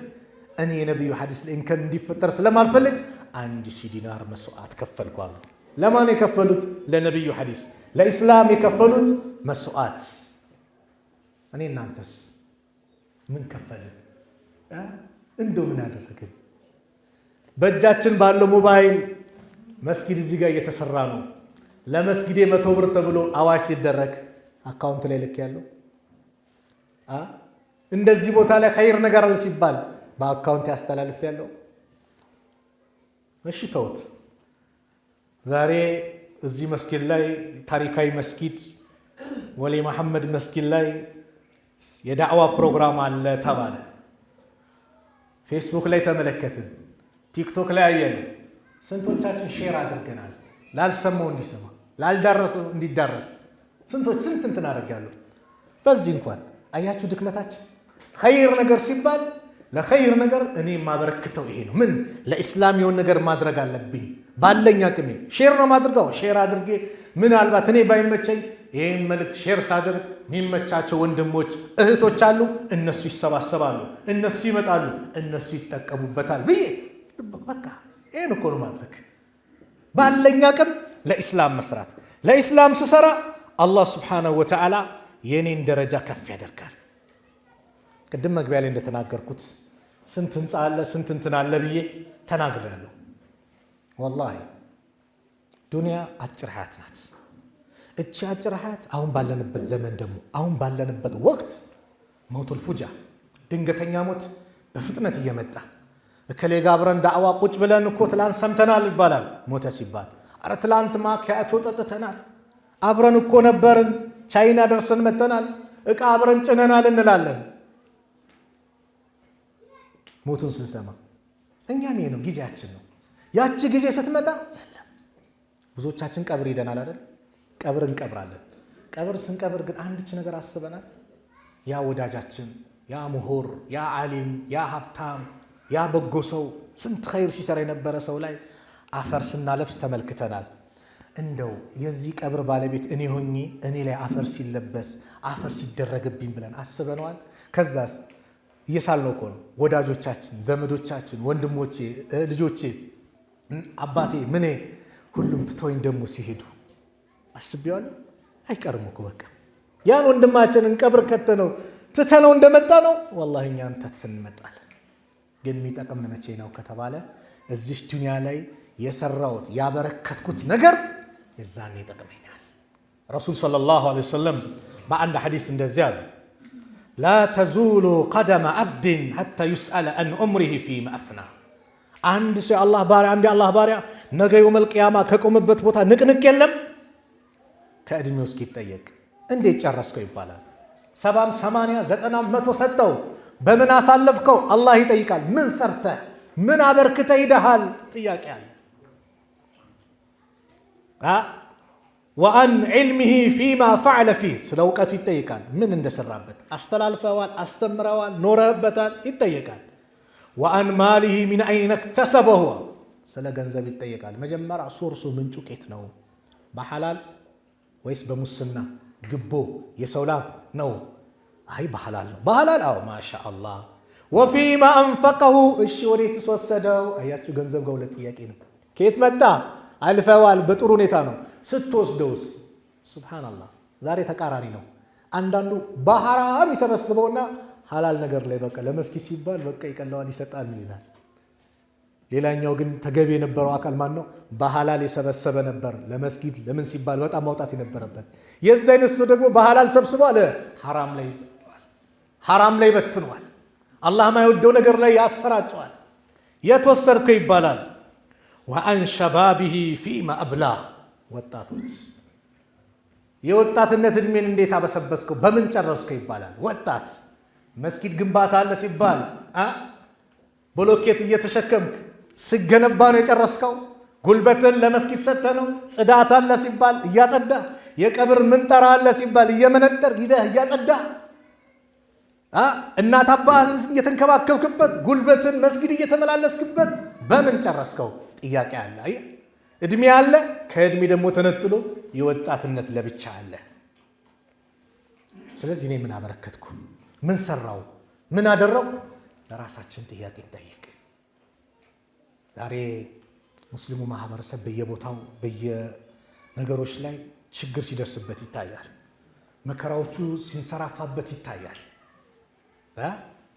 እኔ የነቢዩ ሐዲስ ላይ እንከን እንዲፈጠር ስለማልፈልግ 1000 ዲናር መስዋዕት ከፈልኳል። ለማን የከፈሉት? ለነቢዩ ሐዲስ፣ ለኢስላም የከፈሉት መስዋዕት። እኔ እናንተስ ምን ከፈልን? እንደው ምን አደረግን? በእጃችን ባለው ሞባይል መስጊድ እዚህ ጋር እየተሰራ ነው። ለመስጊዴ 100 ብር ተብሎ አዋጅ ሲደረግ account ላይ ልክ ያለው እንደዚህ ቦታ ላይ ኸይር ነገር አለ ሲባል በ account ያስተላልፍ ያለው። እሺ ተውት። ዛሬ እዚህ መስጊድ ላይ ታሪካዊ መስጊድ ወሊ መሐመድ መስጊድ ላይ የዳዕዋ ፕሮግራም አለ ተባለ። ፌስቡክ ላይ ተመለከትን፣ ቲክቶክ ላይ አየን። ስንቶቻችን share አድርገናል? ላልሰማው እንዲሰማ፣ ላልዳረሰው እንዲዳረስ ስንቶች ስንት እንትን አደርጋለሁ። በዚህ እንኳን አያችሁ ድክመታችን። ኸይር ነገር ሲባል ለኸይር ነገር እኔ የማበረክተው ይሄ ነው። ምን ለኢስላም የሆነ ነገር ማድረግ አለብኝ ባለኝ አቅሜ። share ነው ማድርገው። share አድርጌ ምናልባት እኔ ባይመቸኝ ይህን መልእክት share ሳድርግ የሚመቻቸው ወንድሞች እህቶች አሉ። እነሱ ይሰባሰባሉ፣ እነሱ ይመጣሉ፣ እነሱ ይጠቀሙበታል ብዬ በቃ ይህን እኮ ነው ማድረግ። ባለኝ አቅም ለኢስላም መስራት። ለኢስላም ስሰራ አላህ ስብሓነሁ ወተዓላ የኔን ደረጃ ከፍ ያደርጋል። ቅድም መግቢያ ላይ እንደተናገርኩት ስንት ህንፃ አለ ስንት እንትን አለ ብዬ ተናግሬያለሁ። ወላሂ ዱንያ አጭር ሀያት ናት። እቺ አጭር ሀያት አሁን ባለንበት ዘመን ደግሞ አሁን ባለንበት ወቅት መውቱል ፉጃ ድንገተኛ ሞት በፍጥነት እየመጣ እከሌ ጋር አብረን ዳዕዋ ቁጭ ብለን እኮ ትላንት ሰምተናል ይባላል። ሞተ ሲባል አረ ትላንት ማኪያቶ ጠጥተናል፣ አብረን እኮ ነበርን፣ ቻይና ደርሰን መጥተናል፣ እቃ አብረን ጭነናል እንላለን። ሞቱን ስንሰማ እኛም ይሄ ነው ጊዜያችን ነው። ያቺ ጊዜ ስትመጣ የለም። ብዙዎቻችን ቀብር ሄደናል አይደል? ቀብር እንቀብራለን። ቀብር ስንቀብር ግን አንድች ነገር አስበናል። ያ ወዳጃችን፣ ያ ምሁር፣ ያ ዓሊም፣ ያ ሀብታም፣ ያ በጎ ሰው ስንት ኸይር ሲሰራ የነበረ ሰው ላይ አፈር ስናለብስ ተመልክተናል። እንደው የዚህ ቀብር ባለቤት እኔ ሆኜ እኔ ላይ አፈር ሲለበስ አፈር ሲደረግብኝ ብለን አስበነዋል? ከዛስ እየሳልነው እኮ ነው። ወዳጆቻችን፣ ዘመዶቻችን፣ ወንድሞቼ፣ ልጆቼ፣ አባቴ፣ ምኔ ሁሉም ትተወኝ ደግሞ ሲሄዱ አስቤዋለሁ። አይቀርም እኮ በቃ ያን ወንድማችንን ቀብር ከተነው ትተነው እንደመጣ ነው። ወላሂ እኛም ተትተን እንመጣለን። ግን የሚጠቅም መቼ ነው ከተባለ እዚህ ዱንያ ላይ የሰራሁት ያበረከትኩት ነገር የዛኔ ይጠቅመኛል። ረሱል صلى الله عليه وسلم በአንድ ሐዲስ እንደዚህ አሉ፣ لا تزول قدما عبد حتى يسأل عن عمره فيما أفناه። አንድ ሰው የአላህ ባሪያ አንድ የአላህ ባሪያ ነገ يوم القيامة ከቆመበት ቦታ ንቅንቅ የለም ከዕድሜው እስኪጠየቅ እንዴት ጨረስከው ይባላል። 70ም 80 90 100 ሰጠው፣ በምን አሳለፍከው? አላህ ይጠይቃል። ምን ሰርተህ ምን አበርክተህ ሂደሃል? ጥያቄ አለ። وعن علمه فيما فعل فيه፣ ስለ እውቀቱ ይጠይቃል። ምን እንደሰራበት አስተላልፈዋል፣ አስተምረዋል፣ ኖረበታል፣ ይጠየቃል። وعن ماله من أين اكتسبه፣ ስለ ገንዘብ ይጠየቃል። መጀመሪያ source ኡ ምንጩ ኬት ነው? በሐላል ወይስ በሙስና ግቦ የሰው ላብ ነው? አይ በሐላል ነው። በሐላል አዎ፣ ما شاء الله። وفيما أنفقه፣ እሺ ወዴትስ ወሰደው? አያችሁ ገንዘብ ጋር ሁለት ጥያቄ ነው። ከየት መጣ? አልፈዋል፣ በጥሩ ሁኔታ ነው። ስትወስደውስ? سبحان الله፣ ዛሬ ተቃራኒ ነው። አንዳንዱ በሐራም ይሰበስበውና ሐላል ነገር ላይ በቃ ለመስጊድ ሲባል በቃ ይቀለዋል፣ ይሰጣል፣ ምን ይላል። ሌላኛው ግን ተገቢ የነበረው አካል ማን ነው? በሐላል የሰበሰበ ነበር። ለመስጊድ ለምን ሲባል በጣም ማውጣት የነበረበት የዚ አይነት ሰው ደግሞ በሐላል ሰብስቧል፣ ሐራም ላይ ይዘዋል፣ ሐራም ላይ በትኗል፣ አላህ ማይወደው ነገር ላይ ያሰራጨዋል። የት ወሰድከው ይባላል። ወአን ሸባቢሂ ፊማ አብላ፣ ወጣቶች የወጣትነት እድሜን እንዴት አበሰበስከው፣ በምን ጨረስከው ይባላል። ወጣት መስጊድ ግንባታ አለ ሲባል ብሎኬት እየተሸከምክ ስገነባ ነው የጨረስከው። ጉልበትን ለመስጊድ ሰጥተህ ነው። ጽዳት አለ ሲባል እያጸዳህ፣ የቀብር ምንጠራ አለ ሲባል እየመነጠር ሂደህ እያጸዳህ፣ እናት አባትህን እየተንከባከብክበት፣ ጉልበትን መስጊድ እየተመላለስክበት በምን ጨረስከው? ጥያቄ አለ። አየህ፣ እድሜ አለ። ከእድሜ ደግሞ ተነጥሎ የወጣትነት ለብቻ አለ። ስለዚህ እኔ ምን አበረከትኩ? ምን ሰራው? ምን አደረግኩ? ለራሳችን ጥያቄ እንጠይቅ። ዛሬ ሙስሊሙ ማህበረሰብ በየቦታው በየነገሮች ላይ ችግር ሲደርስበት ይታያል። መከራዎቹ ሲንሰራፋበት ይታያል።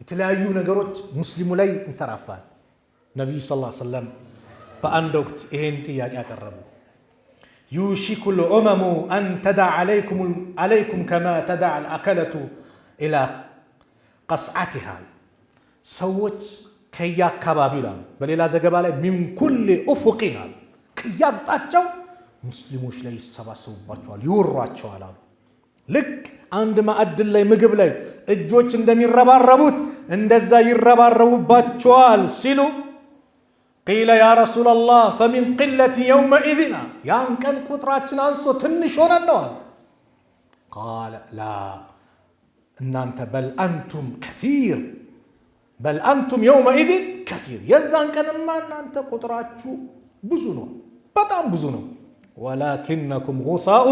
የተለያዩ ነገሮች ሙስሊሙ ላይ ይንሰራፋል። ነቢዩ صلى الله عليه وسلم በአንድ ወቅት ይሄን ጥያቄ አቀረቡ። يوشك الأمم أن تداعى عليكم كما تداعى الأكلة إلى قصعتها። ሰዎች ከየአካባቢው ይላሉ። በሌላ ዘገባ ላይ من كل أفق አሉ። ከየአቅጣጫው ሙስሊሞች ላይ ይሰባሰቡባቸዋል፣ ይወሯቸዋል አሉ። ልክ አንድ ማዕድን ላይ ምግብ ላይ እጆች እንደሚረባረቡት እንደዛ ይረባረቡባቸዋል ሲሉ قيل يا رسول الله أفمن قلة يومئذ፣ ያን ቀን ቁጥራችን አንሶ ትንሽ ሆነን ነው አሉ። قال لا እናንተ بل أنتم كثير بل أنتم يومئذ كثير፣ የዛን ቀንማ እናንተ ቁጥራችሁ ብዙ ነው፣ በጣም ብዙ ነው። ولكنكم غثاء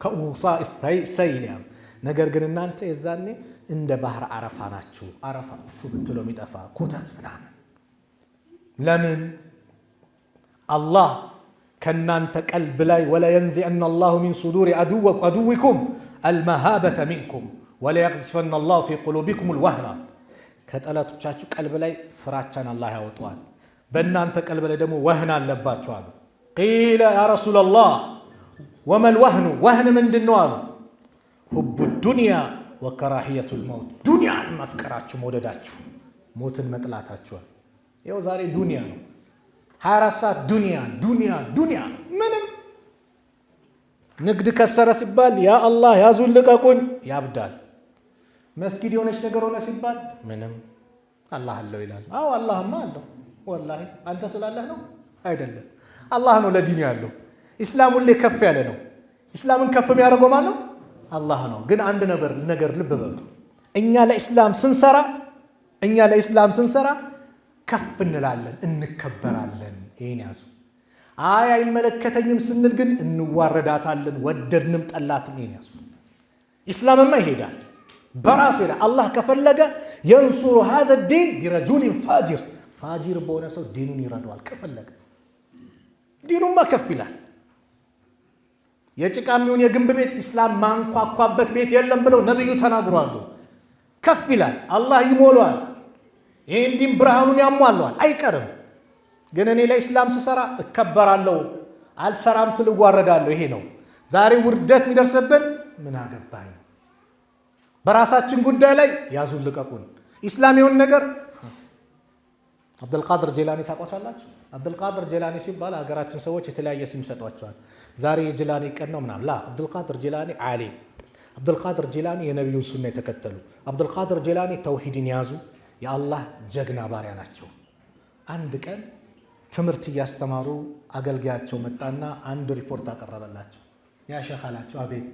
كغثاء السيل ያሉ፣ ነገር ግን እናንተ የዛኔ እንደ ባህር አረፋ ናችሁ። አረፋ እፉ ብትሎ የሚጠፋ ኮተት ምናምን። ለምን አላህ ከእናንተ ቀልብ ላይ ولينزعن الله من صدور عدوكم المهابة منكم وليقذفن الله في قلوبكم الوهن፣ ከጠላቶቻችሁ ቀልብ ላይ ፍራቻን አላህ ያወጣዋል፣ በእናንተ ቀልብ ላይ ደግሞ ወህን አለባችሁ አሉ። قيل يا رسول الله وما الوهن፣ ወህን ምንድን ነው አሉ። حب الدنيا وكراهية الموت፣ ዱንያን ማፍቀራችሁ መውደዳችሁ፣ ሞትን መጥላታችኋል። ይኸው ዛሬ ዱንያ ነው፣ 24 ሰዓት ዱንያ ዱንያ ዱንያ። ምንም ንግድ ከሰረ ሲባል ያ አላህ ያዙን ልቀቁኝ ያብዳል። መስጊድ የሆነች ነገር ሆነ ሲባል ምንም አላህ አለው ይላል። አዎ አላህማ አለው። ወላሂ አንተ ስላለህ ነው አይደለም፣ አላህ ነው ለዲን ያለው። ኢስላም ሁሌ ከፍ ያለ ነው። ኢስላምን ከፍ የሚያደርገው ማን ነው? አላህ ነው። ግን አንድ ነገር ልብ በሉ፣ እኛ ለኢስላም ስንሰራ እኛ ለኢስላም ስንሰራ ከፍ እንላለን፣ እንከበራለን። ይሄን ያዙ። አይ አይመለከተኝም ስንል ግን እንዋረዳታለን፣ ወደድንም ጠላትም። ይሄን ያዙ። ኢስላምማ ይሄዳል፣ በራሱ ይሄዳል። አላህ ከፈለገ ينصر هذا الدين برجل فاجر፣ ፋጂር በሆነ ሰው ዲኑን ይረዳዋል። ከፈለገ ዲኑማ ከፍ ይላል። የጭቃ የሚሆን የግንብ ቤት ኢስላም ማንኳኳበት ቤት የለም ብለው ነቢዩ ተናግረዋል። ከፍ ይላል፣ አላህ ይሞላዋል። ይህን ዲን ብርሃኑን ያሟለዋል፣ አይቀርም። ግን እኔ ለኢስላም ስሰራ እከበራለሁ፣ አልሰራም ስል እዋረዳለሁ። ይሄ ነው ዛሬ ውርደት የሚደርስብን። ምን አገባኝ? በራሳችን ጉዳይ ላይ ያዙን ልቀቁን። ኢስላም የሆን ነገር አብዱልቃድር ጄላኒ ታውቋታላችሁ? አብዱልቃድር ጄላኒ ሲባል ሀገራችን ሰዎች የተለያየ ስም ይሰጧቸዋል። ዛሬ የጅላኒ ቀን ነው ምናምን። لا አብዱልቃድር ጄላኒ ዓሊም፣ አብዱልቃድር ጄላኒ የነቢዩን ሱና የተከተሉ፣ አብዱልቃድር ጄላኒ ተውሂድን የያዙ የአላህ ጀግና ባሪያ ናቸው። አንድ ቀን ትምህርት እያስተማሩ አገልጋያቸው መጣና አንድ ሪፖርት አቀረበላቸው። يا شيخ አላቸው። አቤት።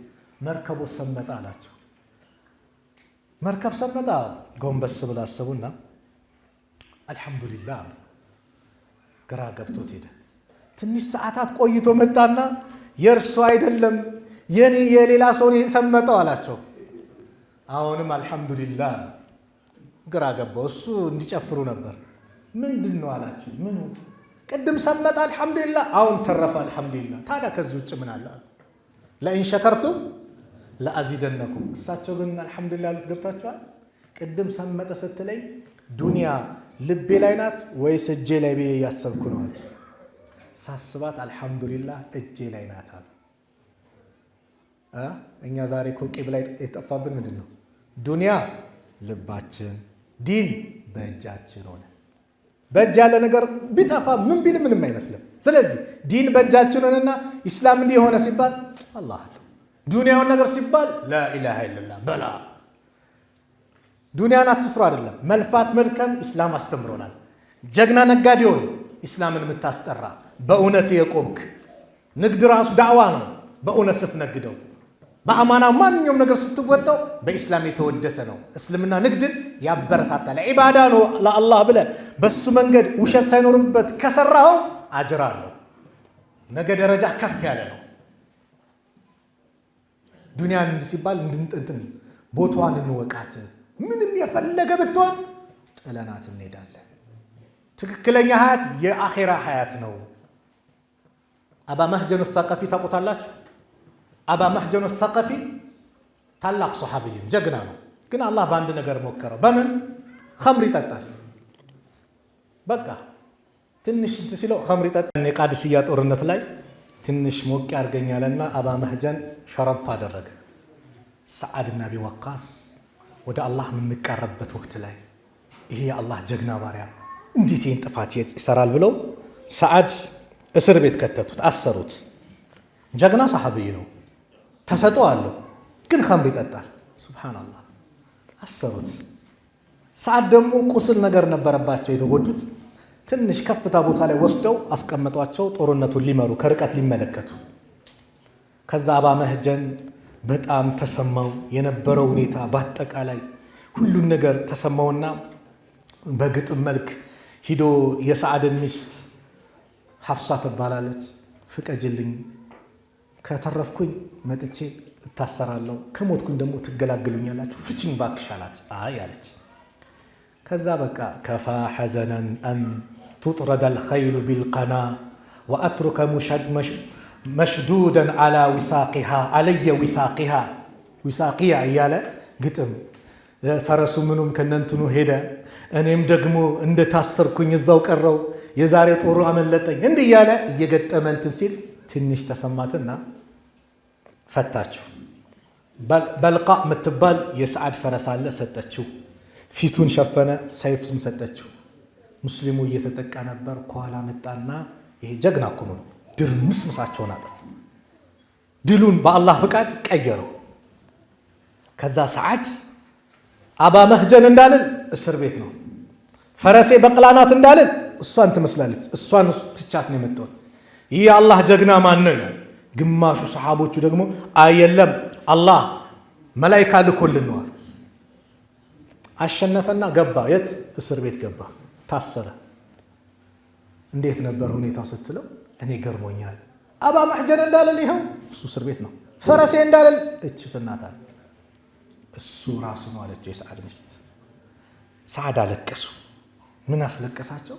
መርከቡ ሰመጠ አላቸው። መርከብ ሰመጠ። ጎንበስ ብለው አሰቡና አልሐምዱሊላህ አሉ። ግራ ገብቶት ሄደ። ትንሽ ሰዓታት ቆይቶ መጣና የእርሱ አይደለም የኔ የሌላ ሰው የሰመጠው አላቸው። አሁንም አልሐምዱሊላህ። ግራ ገባው። እሱ እንዲጨፍሩ ነበር። ምንድን ነው አላቸው። ምኑ ቅድም ሰመጠ አልሐምዱሊላህ፣ አሁን ተረፈ አልሐምዱሊላህ። ታዲያ ከዚህ ውጭ ምን አለ? لئن شكرتم لأزيدنكم። እሳቸው ግን አልሐምዱሊላህ ያሉት ገብታችኋል። ቅድም ሰመጠ ስትለኝ ዱንያ ልቤ ላይ ናት ወይስ እጄ ላይ ብዬ እያሰብኩ ነው አለ። ሳስባት አልሐምዱሊላህ እጄ ላይ ናት አሉ። እኛ ዛሬ እኮ ቂብላ የጠፋብን ምንድን ነው? ዱንያ ልባችን፣ ዲን በእጃችን ሆነ። በእጅ ያለ ነገር ቢጠፋ ምን ቢል ምንም አይመስልም። ስለዚህ ዲን በእጃችን ሆነና ኢስላም እንዲህ የሆነ ሲባል አላህ አለው፣ ዱንያውን ነገር ሲባል لا إله إلا الله በላ። ዱንያን አትስሩ አይደለም፣ መልፋት መልከም ኢስላም አስተምሮናል። ጀግና ነጋዴውን ኢስላምን የምታስጠራ በእውነት የቆምክ ንግድ ራሱ ዳዕዋ ነው። በእውነት ስትነግደው በአማና ማንኛውም ነገር ስትወጣው በኢስላም የተወደሰ ነው። እስልምና ንግድን ያበረታታል። ዒባዳ ነው ለአላህ ብለህ በሱ መንገድ ውሸት ሳይኖርበት ከሰራኸው አጅር አለው። ነገ ደረጃ ከፍ ያለ ነው። ዱንያን እንዲህ ሲባል እንትን ቦታዋን እንወቃት። ምንም የፈለገ ብትሆን ጥለናት እንሄዳለን። ትክክለኛ ሀያት የአኼራ ሀያት ነው። አባ መህጀኑ ሰቀፊ ታውቁታላችሁ? አባ መህጀኑ ሰቀፊ ታላቅ ሰሓቢይም ጀግና ነው። ግን አላህ በአንድ ነገር ሞከረው። በምን? ኸምር ይጠጣል። በቃ ትንሽ እንትን ሲለው ኸምር ይጠጣል። የቃድስያ ጦርነት ላይ ትንሽ ሞቅ ያርገኛልና አባ መህጀን ሸረብ አደረገ። ሰዓድ ብን አቢ ወቃስ ወደ አላህ የምንቃረብበት ወቅት ላይ ይሄ የአላህ ጀግና ባሪያ እንዴት ይህን ጥፋት ይሰራል ብለው ሰዓድ እስር ቤት ከተቱት፣ አሰሩት። ጀግና ሰሓብይ ነው፣ ተሰጥኦ አለው፣ ግን ኸምር ይጠጣል። ሱብሓነላህ፣ አሰሩት። ሰዓድ ደግሞ ቁስል ነገር ነበረባቸው የተጎዱት። ትንሽ ከፍታ ቦታ ላይ ወስደው አስቀመጧቸው፣ ጦርነቱን ሊመሩ ከርቀት ሊመለከቱ። ከዛ አባ መህጀን በጣም ተሰማው የነበረው ሁኔታ በአጠቃላይ ሁሉን ነገር ተሰማውና በግጥም መልክ ሂዶ የሰዓድን ሚስት ሐፍሳ ትባላለች፣ ፍቀጅልኝ፣ ከተረፍኩኝ መጥቼ እታሰራለሁ፣ ከሞትኩኝ ደግሞ ትገላግሉኛላችሁ፣ ፍችኝ ባክሽ አላት። አይ አለች። ከዛ በቃ كفى حزنا أن تطرد الخيل بالقنا وأترك مشدودا على وثاقها علي وثاقها وثاقيا እያለ ግጥም ፈረሱ ምኑም ከነንትኑ ሄደ፣ እኔም ደግሞ እንደታሰርኩኝ እዛው ቀረው፣ የዛሬ ጦሩ አመለጠኝ እንዲህ እያለ እየገጠመ እንትን ሲል ትንሽ ተሰማትና ፈታችሁ። በልቃ የምትባል የሰዓድ ፈረስ አለ ሰጠችው። ፊቱን ሸፈነ፣ ሰይፍም ሰጠችው። ሙስሊሙ እየተጠቃ ነበር። ከኋላ መጣና ይሄ ጀግና እኮ ነው፣ ድርምስምሳቸውን አጠፉ። ድሉን በአላህ ፍቃድ ቀየረው። ከዛ ሰዓድ አባ መህጀን እንዳልል እስር ቤት ነው። ፈረሴ በቅላናት እንዳልል እሷን ትመስላለች፣ እሷን ትቻት ነው የመጣሁት። ይህ የአላህ ጀግና ማን ነው ይላል። ግማሹ ሰሓቦቹ ደግሞ አየለም አላህ መላይካ ልኮልን ነው አሉ። አሸነፈና ገባ። የት እስር ቤት ገባ፣ ታሰረ። እንዴት ነበር ሁኔታው ስትለው እኔ ገርሞኛል። አባ መሕጀን እንዳልል ይኸው እሱ እስር ቤት ነው። ፈረሴ እንዳልል እች ትናታል እሱ ራሱ ነው አለችው የሰዓድ ሚስት። ሰዓድ አለቀሱ። ምን አስለቀሳቸው?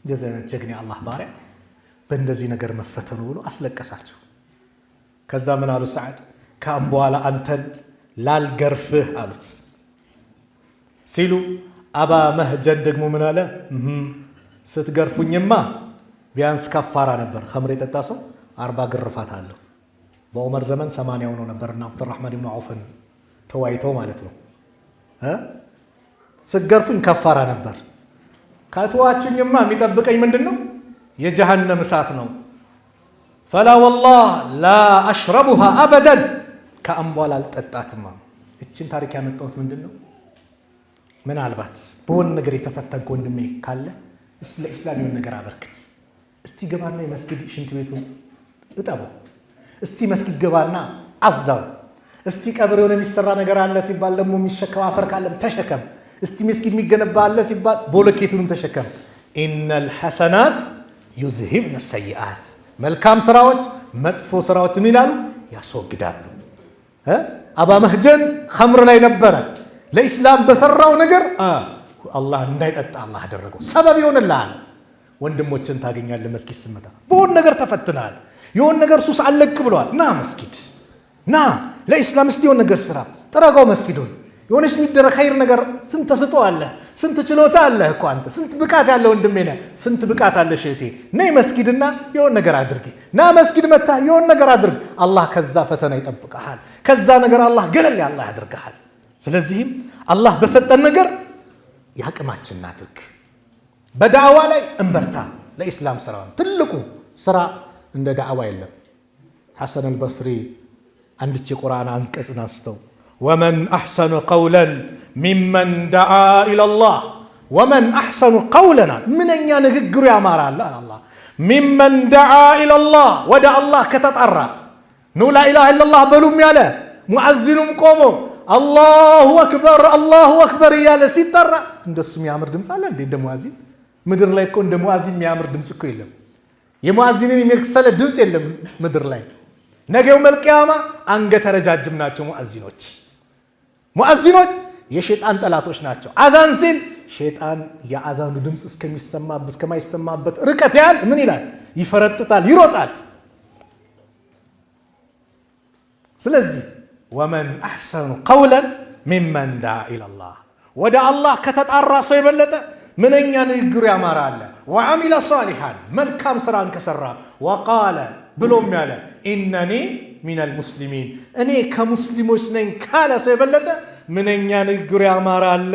እንደዚህ አይነት ጀግና የአላህ ባሪያ በእንደዚህ ነገር መፈተኑ ብሎ አስለቀሳቸው። ከዛ ምን አሉ ሰዓድ? ከአሁን በኋላ አንተን ላልገርፍህ አሉት ሲሉ አባ መህጀን ደግሞ ምን አለ? ስትገርፉኝማ ቢያንስ ከፋራ ነበር። ኸምር የጠጣ ሰው 40 ግርፋት አለው። በዑመር ዘመን 80 ሆኖ ነበርና አብዱራህማን ብኑ ዐውፍን ተዋይተው ማለት ነው። ስትገርፉኝ ከፋራ ነበር፣ ከተዋችሁኝማ የሚጠብቀኝ ምንድን ነው? የጀሃነም እሳት ነው። ፈላ ወላህ ላ አሽረቡሃ አበደን፣ ከአሁን በኋላ አልጠጣትማ። እችን ታሪክ ያመጣሁት ምንድን ነው? ምናልባት በሆነ ነገር የተፈተንክ ወንድሜ ካለ ለኢስላም የሆነ ነገር አበርክት። እስቲ ገባና የመስጊድ ሽንት ቤቱን እጠበው። እስቲ መስጊድ ገባና አጽዳው። እስቲ ቀብር የሆነ የሚሰራ ነገር አለ ሲባል ደግሞ የሚሸከም አፈር ካለም ተሸከም። እስቲ መስጊድ የሚገነባ አለ ሲባል ቦለኬቱንም ተሸከም። إن الحسنات يذهبن السيئات፣ መልካም ስራዎች መጥፎ ስራዎችን ይላሉ ያስወግዳሉ። አባ መህጀን ኸምር ላይ ነበረ። ለኢስላም በሰራው ነገር አላህ እንዳይጠጣ አላህ አደረገው። ሰበብ ይሆንልሃል። ወንድሞችን ታገኛለህ። መስጊድ ስትመጣ በሆነ ነገር ተፈትናል። የሆነ ነገር ሱስ አለቅ ብለዋል። ና መስጊድ ና ለኢስላም እስቲ የሆነ ነገር ስራ፣ ጥረጋው መስጊዱን። የሆነች የሚደረግ ኸይር ነገር ስንት ተስጦ አለ፣ ስንት ችሎታ አለ እኮ አንተ፣ ስንት ብቃት ያለ ወንድሜ ነህ፣ ስንት ብቃት አለ እህቴ። ነይ መስጊድና የሆነ ነገር አድርጊ። ና መስጊድ መታ የሆነ ነገር አድርግ። አላህ ከዛ ፈተና ይጠብቀሃል። ከዛ ነገር አላህ ገለል አላህ ያድርግሃል። ስለዚህም አላህ በሰጠን ነገር የአቅማችን እናድርግ። በዳዕዋ ላይ እንበርታ። ለኢስላም ስራ ትልቁ ስራ እንደ ዳዕዋ የለም። ሐሰን አልበስሪ አንድች የቁርአን አንቀጽን አንስተው ومن أحسن قولا ممن دعا إلى الله ومن أحسن قولا ምንኛ ንግግሩ ያማራል አለ አላህ። ممن دعا إلى الله ወደ አላህ ከተጣራ ኑ لا إله إلا الله በሉም ያለ ሙዓዚኑም ቆሞ الله أكبر الله أكبر እያለ ሲጠራ እንደሱ የሚያምር ድምፅ አለ እንዴ? እንደ ሙዓዚን ምድር ላይ እኮ እንደ ሙዓዚን የሚያምር ድምፅ እኮ የለም። የሙዓዚንን የመሰለ ድምፅ የለም ምድር ላይ። ነገ يوم القيامة አንገተ ረጃጅም ናቸው ሙዓዚኖች። ሙዓዚኖች የሸይጣን ጠላቶች ናቸው። አዛን ሲል ሸይጣን የአዛኑ ድምፅ እስከሚሰማበት እስከማይሰማበት ርቀት ያህል ምን ይላል? ይፈረጥጣል፣ ይሮጣል። ስለዚህ ومن أحسن قولا ممن دعا إلى الله ወደ አላህ ከተጣራ ሰው የበለጠ ምንኛ ንግግሩ ያማረ አለ። وعمل صالحا መልካም ስራን ከሰራ وقال ብሎም ያለ إنني من المسلمين እኔ ከሙስሊሞች ነኝ ካለ ሰው የበለጠ ምንኛ ንግግሩ ያማረ አለ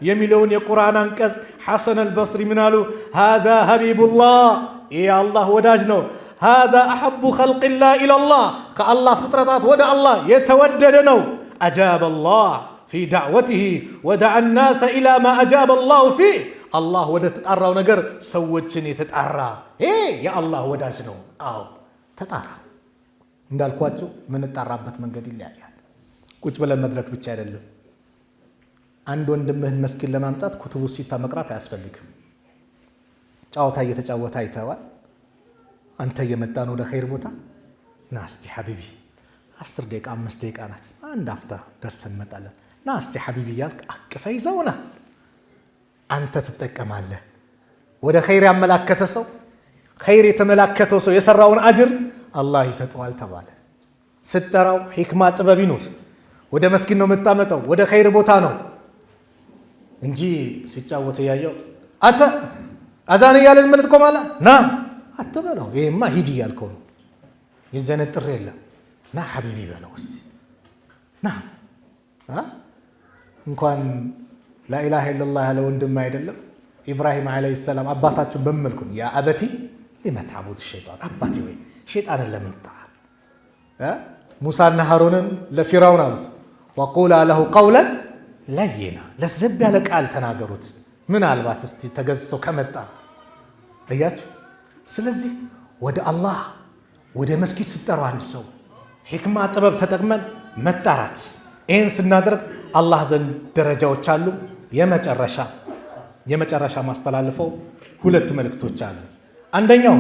የሚለውን የቁርአን አንቀጽ ሐሰን አልበስሪ ምን አሉ? هذا حبيب الله ይህ የአላህ ወዳጅ ነው። هذا أحب خلق الله إلى الله ከአላህ ፍጥረታት ወደ አላህ የተወደደ ነው። أجاب الله في دعوته ودعا الناس إلى ما أجاب الله فيه አላህ ወደ ተጣራው ነገር ሰዎችን የተጣራ ይሄ የአላህ ወዳጅ ነው። አዎ ተጣራ። እንዳልኳቸው የምንጣራበት መንገድ ይለያያል። ቁጭ ብለን መድረክ ብቻ አይደለም። አንድ ወንድምህን መስጊድ ለማምጣት ኩቱቡ ሲታ መቅራት አያስፈልግም። ጨዋታ እየተጫወተ አይተዋል። አንተ እየመጣ ነው ወደ ኸይር ቦታ ና እስቲ حبيبي 10 ደቂቃ 5 ደቂቃ ናት፣ አንድ አፍታ ደርሰን እንመጣለን። ና እስቲ حبيبي እያልክ አቅፈ ይዘውና አንተ ትጠቀማለህ። ወደ ኸይር ያመላከተ ሰው ኸይር የተመላከተው ሰው የሰራውን አጅር አላህ ይሰጠዋል ተባለ። ስትጠራው ሂክማ ጥበብ ይኑር። ወደ መስጊድ ነው የምታመጣው፣ ወደ ኸይር ቦታ ነው እንጂ ሲጫወት እያየው አንተ አዛን እያለ ዝም ብለህ ትቆማለህ ና አትበለው። ይሄማ ሂድ እያልከው ነው። የዚህ አይነት ጥሪ የለም። ና حبيبي በለው እስቲ ና። እንኳን لا إله إلا الله ያለ ወንድም አይደለም ኢብራሂም عليه السلام አባታችን በምን መልኩ يا أبت لم تعبد الشيطان፣ አባቴ ወይ ሸይጣንን ለምን ትጠራለህ? ሙሳና ሃሩንን ለፊራውን አሉት وقولا له قولا لينا፣ ለዘብ ያለ ቃል ተናገሩት፣ ምናልባት እስቲ ተገዝቶ ከመጣ እያችሁ። ስለዚህ ወደ አላህ ወደ መስጊድ ስጠሩ አንድ ሰው ሒክማ ጥበብ ተጠቅመን መጣራት፣ ይህን ስናደርግ አላህ ዘንድ ደረጃዎች አሉ። የመጨረሻ ማስተላልፈው ሁለት መልእክቶች አሉ። አንደኛው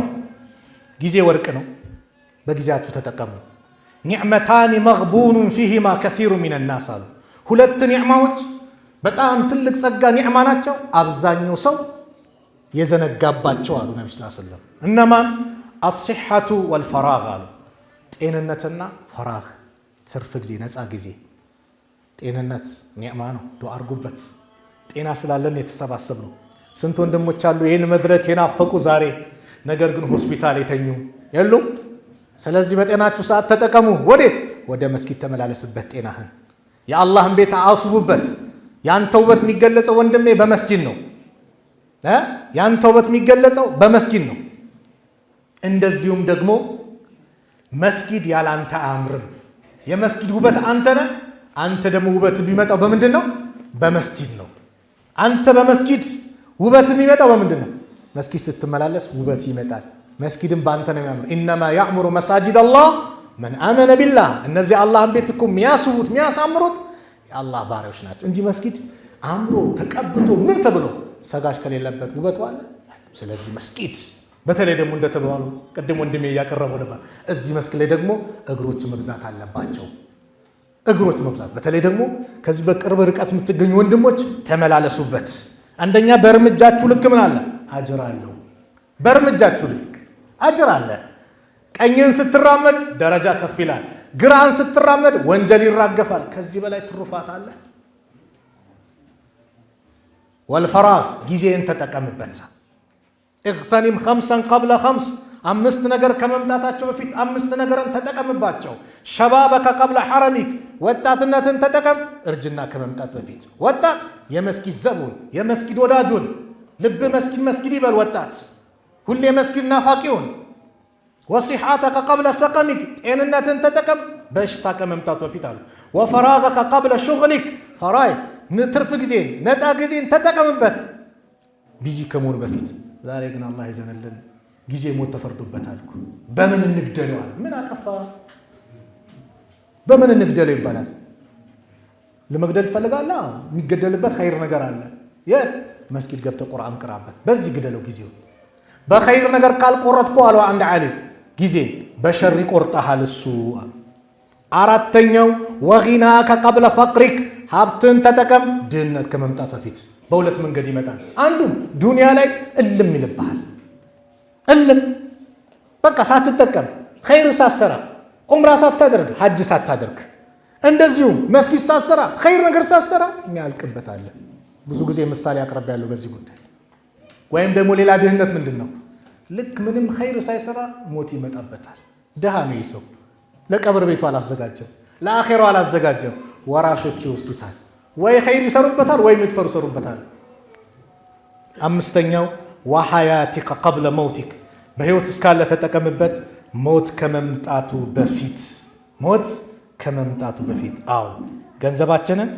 ጊዜ ወርቅ ነው፣ በጊዜያችሁ ተጠቀሙ። نعمتان مغبون فيهما كثير من الناس አሉ። ሁለት ኒዕማዎች በጣም ትልቅ ጸጋ ኒዕማ ናቸው። አብዛኛው ሰው የዘነጋባቸው አሉ ነቢ ስ ሰለም። እነማን? الصحة والفراغ አሉ። ጤንነትና فراغ፣ ትርፍ ጊዜ፣ ነፃ ጊዜ። ጤንነት ኒዕማ ነው። ዱዓ አድርጉበት። ጤና ስላለን የተሰባሰብ ነው። ስንት ወንድሞች አሉ ይህን መድረክ የናፈቁ ዛሬ፣ ነገር ግን ሆስፒታል የተኙ የሉም። ስለዚህ በጤናችሁ ሰዓት ተጠቀሙ። ወዴት? ወደ መስጊድ ተመላለስበት። ጤናህን የአላህን ቤት አስቡበት። ያንተ ውበት የሚገለጸው ወንድሜ በመስጂድ ነው። ያንተ ውበት የሚገለጸው በመስጊድ ነው። እንደዚሁም ደግሞ መስጊድ ያላንተ አያምርም። የመስጊድ ውበት አንተ ነህ። አንተ ደግሞ ውበት የሚመጣው በምንድን ነው? በመስጂድ ነው። አንተ በመስጊድ ውበት የሚመጣው በምንድን ነው? መስጊድ ስትመላለስ ውበት ይመጣል። መስጊድም በአንተ ነው የሚያምር። إنما يعمر مساجد الله من آمن بالله። እነዚህ አላህን ቤት እኮ የሚያስቡት የሚያሳምሩት የአላህ ባሪያዎች ናቸው እንጂ መስጊድ አምሮ ተቀብቶ ምን ተብሎ ሰጋጅ ከሌለበት ውበቱ አለ? ስለዚህ መስጊድ በተለይ ደግሞ እንደተባሉ ቅድም ወንድሜ እያቀረበው ነበር። እዚህ መስጊድ ላይ ደግሞ እግሮች መብዛት አለባቸው። እግሮች መብዛት በተለይ ደግሞ ከዚህ በቅርብ ርቀት የምትገኙ ወንድሞች ተመላለሱበት። አንደኛ በእርምጃችሁ ልክ ምን አለ አጅር አለው። በእርምጃችሁ ልክ አጅር አለ። ቀኝን ስትራመድ ደረጃ ከፍ ይላል። ግራን ስትራመድ ወንጀል ይራገፋል። ከዚህ በላይ ትሩፋት አለ? والفراغ ጊዜን ተጠቀምበት። اغتنم خمسا قبل خمس፣ አምስት ነገር ከመምጣታቸው በፊት አምስት ነገርን ተጠቀምባቸው። شبابك قبل هرمك፣ ወጣትነትን ተጠቀም እርጅና ከመምጣት በፊት። ወጣት የመስጊድ ዘቡን የመስጊድ ወዳጁን ልብ መስጊድ መስጊድ ይበል። ወጣት ሁሌ መስጊድ ናፋቂውን። وصحتك قبل سقمك፣ ጤንነትን ተጠቀም በሽታ ከመምጣቱ በፊት አሉ። وفراغك قبل شغلك፣ فراغ ትርፍ ጊዜን ነፃ ጊዜን ተጠቀምበት busy ከመሆኑ በፊት። ዛሬ ግን አላህ ይዘንልን ጊዜ ሞት ተፈርዶበታል። በምን እንግደለዋል? ምን አጠፋ? በምን እንግደለው ይባላል። ለመግደል ይፈልጋል። የሚገደልበት ኸይር ነገር አለ። የት መስጊድ ገብተህ ቁርአን ቅራበት፣ በዚህ ግደለው ጊዜው። በኸይር ነገር ካልቆረጥኩ አለው አንድ ዓሊም ጊዜ በሸር ይቆርጠሃል እሱ። አራተኛው وغناك قبل فقرك፣ ሀብትን ተጠቀም ድህነት ከመምጣት በፊት። በሁለት መንገድ ይመጣል። አንዱ ዱንያ ላይ እልም ይልብሃል። እልም በቃ ሳትጠቀም ኸይር ሳትሰራ ዑምራ ሳታደርግ ሐጅ ሳታደርግ እንደዚሁም መስጊድ ሳትሰራ ኸይር ነገር ሳትሰራ የሚያልቅበት አለ። ብዙ ጊዜ ምሳሌ አቅርቤያለሁ በዚህ ጉዳይ። ወይም ደግሞ ሌላ ድህነት ምንድን ነው? ልክ ምንም ኸይር ሳይሰራ ሞት ይመጣበታል። ድሃ ነው ይህ ሰው። ለቀብር ቤቱ አላዘጋጀም፣ ለአኼራው አላዘጋጀም። ወራሾች ይወስዱታል። ወይ ኸይር ይሰሩበታል፣ ወይ መጥፎ ይሰሩበታል። አምስተኛው وحياتك قبل موتك፣ በህይወት እስካለ ተጠቀምበት፣ ሞት ከመምጣቱ በፊት ሞት ከመምጣቱ በፊት። አዎ ገንዘባችንን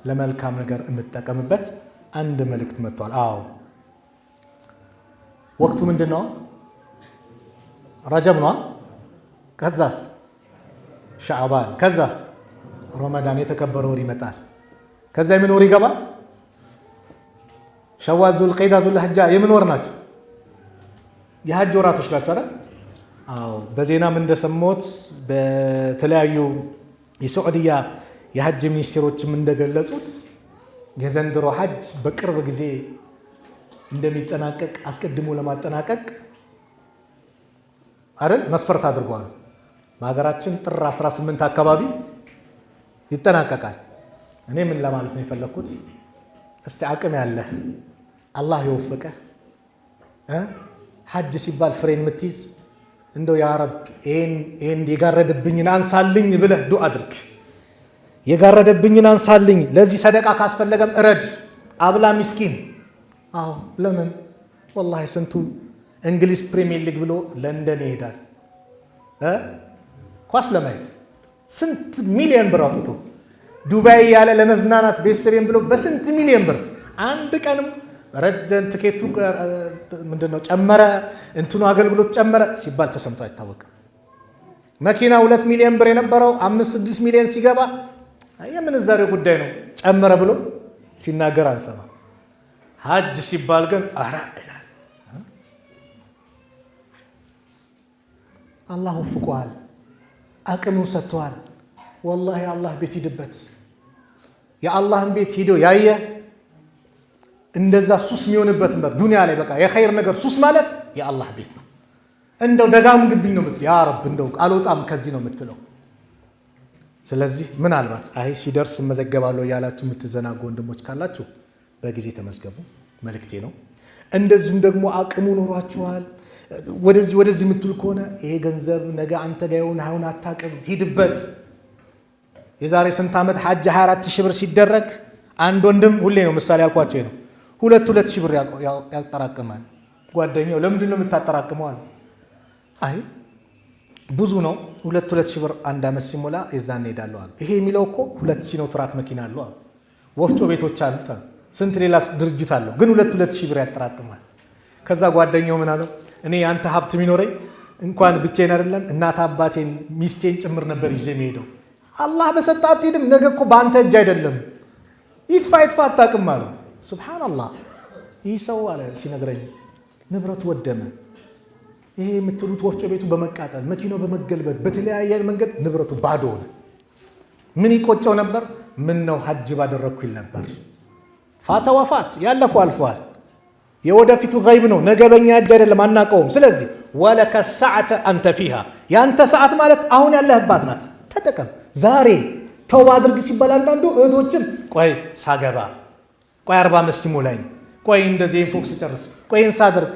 ለመልካም ነገር እንጠቀምበት። አንድ መልእክት መጥቷል። አዎ ወቅቱ ምንድን ነው? ረጀብ ነዋ። ከዛስ ሻዕባን፣ ከዛስ ረመዳን፣ የተከበረ ወር ይመጣል። ከዛ የምን ወር ይገባል? ሸዋል፣ ዙልቀይዳ፣ ዙልሐጃ የምን ወር ናቸው? የሐጅ ወራቶች ናቸው አይደል? አዎ በዜናም እንደሰማሁት በተለያዩ የሰዑድያ የሐጅ ሚኒስቴሮችም እንደገለጹት የዘንድሮ ሐጅ በቅርብ ጊዜ እንደሚጠናቀቅ አስቀድሞ ለማጠናቀቅ አይደል መስፈርት አድርጓል። በሀገራችን ጥር 18 አካባቢ ይጠናቀቃል። እኔ ምን ለማለት ነው የፈለግኩት፣ እስቲ አቅም ያለህ አላህ የወፈቀ ሐጅ ሲባል ፍሬን የምትይዝ እንደው يا رب ይሄን የጋረደብኝን አንሳልኝ ብለህ ዱዓ አድርግ። የጋረደብኝን አንሳልኝ፣ ለዚህ ሰደቃ ካስፈለገም እረድ፣ አብላ ሚስኪን። አዎ ለምን ወላሂ ስንቱ እንግሊዝ ፕሪሚየር ሊግ ብሎ ለንደን ይሄዳል ኳስ ለማየት ስንት ሚሊዮን ብር አውጥቶ ዱባይ ያለ ለመዝናናት ቤተሰቤን ብሎ በስንት ሚሊዮን ብር አንድ ቀንም ረጀን ትኬቱ ምንድነው ጨመረ እንትኑ አገልግሎት ጨመረ ሲባል ተሰምቶ አይታወቅም። መኪና 2 ሚሊዮን ብር የነበረው 5-6 ሚሊዮን ሲገባ የምንዛሬው ጉዳይ ነው ጨመረ ብሎ ሲናገር አንሰማ። ሀጅ ሲባል ግን አረ ይላል። አላህ ወፍቋል፣ አቅሙን ሰጥቷል። ወላሂ አላህ ቤት ሂድበት። የአላህን ቤት ሂዶ ያየ እንደዛ ሱስ የሚሆንበት ነበር ዱንያ ላይ በቃ የኸይር ነገር ሱስ ማለት የአላህ ቤት ነው። እንደው ደጋም ግብኝ ነው የምትለው፣ ያ ረብ እንደው አልወጣም ከዚህ ነው የምትለው። ስለዚህ ምናልባት አይ ሲደርስ እመዘገባለሁ እያላችሁ የምትዘናጉ ወንድሞች ካላችሁ በጊዜ ተመዝገቡ፣ መልእክቴ ነው። እንደዚሁም ደግሞ አቅሙ ኖሯችኋል ወደዚህ ወደዚህ የምትሉ ከሆነ ይሄ ገንዘብ ነገ አንተ ጋ ይሁን አይሁን አታውቅም፣ ሂድበት። የዛሬ ስንት ዓመት ሐጅ 24 ሺህ ብር ሲደረግ አንድ ወንድም ሁሌ ነው ምሳሌ ያልኳቸው ነው፣ 2 2 ሺህ ብር ያጠራቅማል። ጓደኛው ለምንድን ነው የምታጠራቅመው አለ። አይ ብዙ ነው፣ 2 2 ሺህ ብር አንድ ዓመት ሲሞላ የዛን እሄዳለሁ አለ። ይሄ የሚለው እኮ ሁለት ሲኖ ትራክ መኪና አለው አለ፣ ወፍጮ ቤቶች አሉት አለ፣ ስንት ሌላ ድርጅት አለው፣ ግን 2 2 ሺህ ብር ያጠራቅማል። ከዛ ጓደኛው ምን አለው፣ እኔ ያንተ ሀብት የሚኖረኝ እንኳን ብቻዬን አይደለም እናት አባቴን ሚስቴን ጭምር ነበር ይዤ የሚሄደው። አላህ በሰጠህ አትሄድም፣ ነገ እኮ በአንተ እጅ አይደለም፣ ይጥፋ ይጥፋ አታውቅም አለው። ሱብሓነላህ። ይህ ሰው አለ ሲነግረኝ ንብረቱ ወደመ። ይሄ የምትሉት ወፍጮ ቤቱ በመቃጠል መኪናው በመገልበጥ በተለያየ መንገድ ንብረቱ ባዶ ሆነ። ምን ይቆጨው ነበር? ምን ነው ሐጅ ባደረግኩ ይል ነበር። فات وفات፣ ያለፈው አልፈዋል። የወደፊቱ ገይብ ነው። ነገ በኛ እጅ አይደለም፣ አናውቀውም። ስለዚህ ولك ساعة أنت فيها፣ የአንተ ሰዓት ማለት አሁን ያለህባት ናት። ተጠቀም። ዛሬ ተውባ አድርግ ሲባል አንዳንዱ እህቶችን ቆይ ሳገባ፣ ቆይ 40 ዓመት ሲሞላኝ፣ ቆይ እንደዚህ ፎቅ ስጨርስ፣ ቆይ ሳደርግ፣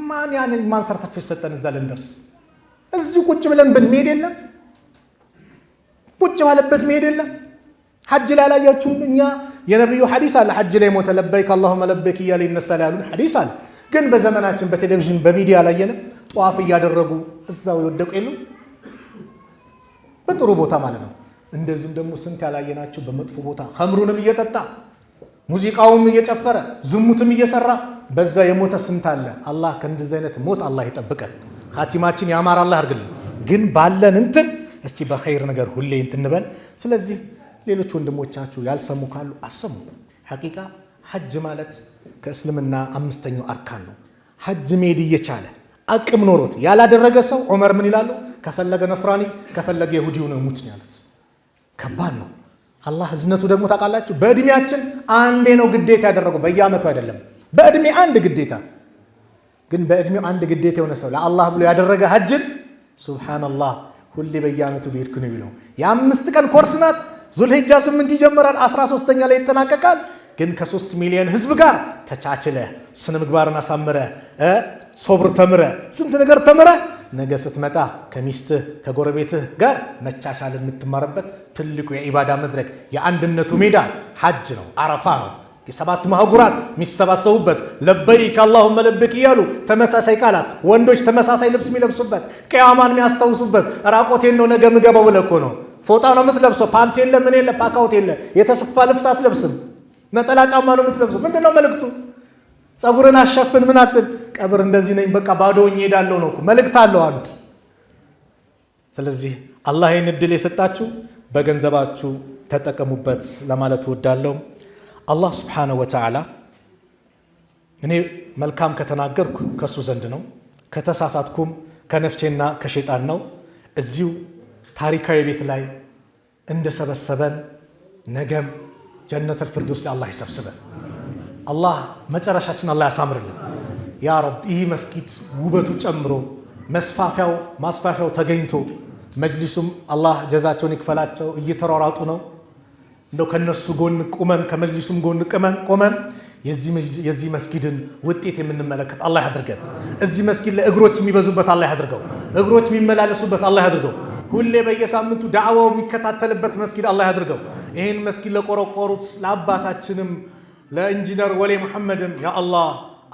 ማን ያንን ማን ሰርተፍኬት ሰጠን እዛ ልንደርስ? እዚሁ ቁጭ ብለን ብንሄድ የለም፣ ቁጭ ባለበት መሄድ የለም። ሐጅ ላይ አላያችሁም? እኛ የነቢዩ ሐዲስ አለ፣ ሐጅ ላይ ሞተ لبيك اللهم لبيك እያለ ይነሳል ያሉን ሐዲስ አለ። ግን በዘመናችን በቴሌቪዥን በሚዲያ አላየንም? ጠዋፍ እያደረጉ እዛው የወደቁ የሉም? በጥሩ ቦታ ማለት ነው። እንደዚሁም ደግሞ ስንት ያላየናቸው በመጥፎ ቦታ ኸምሩንም እየጠጣ ሙዚቃውም እየጨፈረ ዝሙትም እየሰራ በዛ የሞተ ስንት አለ። አላህ ከእንደዚህ አይነት ሞት አላህ ይጠብቀን። ኻቲማችን ያማረ አላህ ያርግልን። ግን ባለን እንትን እስቲ በኸይር ነገር ሁሌ እንትን እንበል። ስለዚህ ሌሎች ወንድሞቻችሁ ያልሰሙ ካሉ አሰሙ። ሐቂቃ ሐጅ ማለት ከእስልምና አምስተኛው አርካን ነው። ሐጅ መሄድ እየቻለ አቅም ኖሮት ያላደረገ ሰው ዑመር ምን ይላሉ? ከፈለገ ነስራኒ ከፈለገ ይሁዲው ነው ሙት ያሉት። ከባድ ነው። አላህ እዝነቱ ደግሞ ታውቃላችሁ፣ በእድሜያችን አንዴ ነው ግዴታ ያደረገው፣ በየዓመቱ አይደለም። በእድሜ አንድ ግዴታ ግን በእድሜው አንድ ግዴታ የሆነ ሰው ለአላህ ብሎ ያደረገ ሐጅን ሱብሓነላህ ሁሌ በየዓመቱ ብሄድኩ ነው የሚለው። የ5 ቀን ኮርስ ናት። ዙልሂጃ 8 ይጀምራል፣ 13ኛ ላይ ይጠናቀቃል። ግን ከ3 ሚሊዮን ህዝብ ጋር ተቻችለ ስነ ምግባርን አሳምረ ሶብር ተምረ ስንት ነገር ተምረ ነገ ስትመጣ ከሚስትህ ከጎረቤትህ ጋር መቻቻል የምትማርበት ትልቁ የኢባዳ መድረክ የአንድነቱ ሜዳ ሐጅ ነው፣ አረፋ ነው። የሰባት ማህጉራት የሚሰባሰቡበት لبيك اللهم لبيك እያሉ ተመሳሳይ ቃላት ወንዶች ተመሳሳይ ልብስ የሚለብሱበት ቅያማን የሚያስታውሱበት። ራቆቴን ነው ነገ ምገባው ብለህ እኮ ነው። ፎጣ ነው የምትለብሰው፣ ፓንት የለ ምን የለ ፓካውት የለ፣ የተሰፋ ልብስ አትለብስም። ነጠላ ጫማ ነው የምትለብሰው። ምንድን ነው መልእክቱ? ጸጉርን አሸፍን ምን አትል። ቀብር እንደዚህ ነኝ በቃ ባዶ ሆኜ እሄዳለሁ ነው እኮ መልእክት አለው አንድ። ስለዚህ አላህ ይህን እድል የሰጣችሁ በገንዘባችሁ ተጠቀሙበት ለማለት እወዳለሁ። አላህ ስብሓነሁ ወተዓላ እኔ መልካም ከተናገርኩ ከእሱ ዘንድ ነው፣ ከተሳሳትኩም ከነፍሴና ከሸይጣን ነው። እዚሁ ታሪካዊ ቤት ላይ እንደሰበሰበን ነገም ጀነተል ፊርደውስ ላይ አላህ ይሰብስበን። አላህ መጨረሻችን አላህ ያሳምርልን። ያ ረብ ይህ መስጊድ ውበቱ ጨምሮ መስፋፊያው ማስፋፊያው ተገኝቶ መጅሊሱም አላህ ጀዛቸውን ይክፈላቸው እየተሯሯጡ ነው። እንደው ከነሱ ጎን ቁመን ከመጅሊሱም ጎን ቆመን የዚህ መስጊድን ውጤት የምንመለከት አላህ ያድርገን። እዚህ መስጊድ ላይ እግሮች የሚበዙበት አላህ ያድርገው። እግሮች የሚመላለሱበት አላህ ያድርገው። ሁሌ በየሳምንቱ ዳዕዋው የሚከታተልበት መስጊድ አላህ ያድርገው። ይህን መስጊድ ለቆረቆሩት ለአባታችንም ለኢንጂነር ወሌ መሐመድም ያ አላህ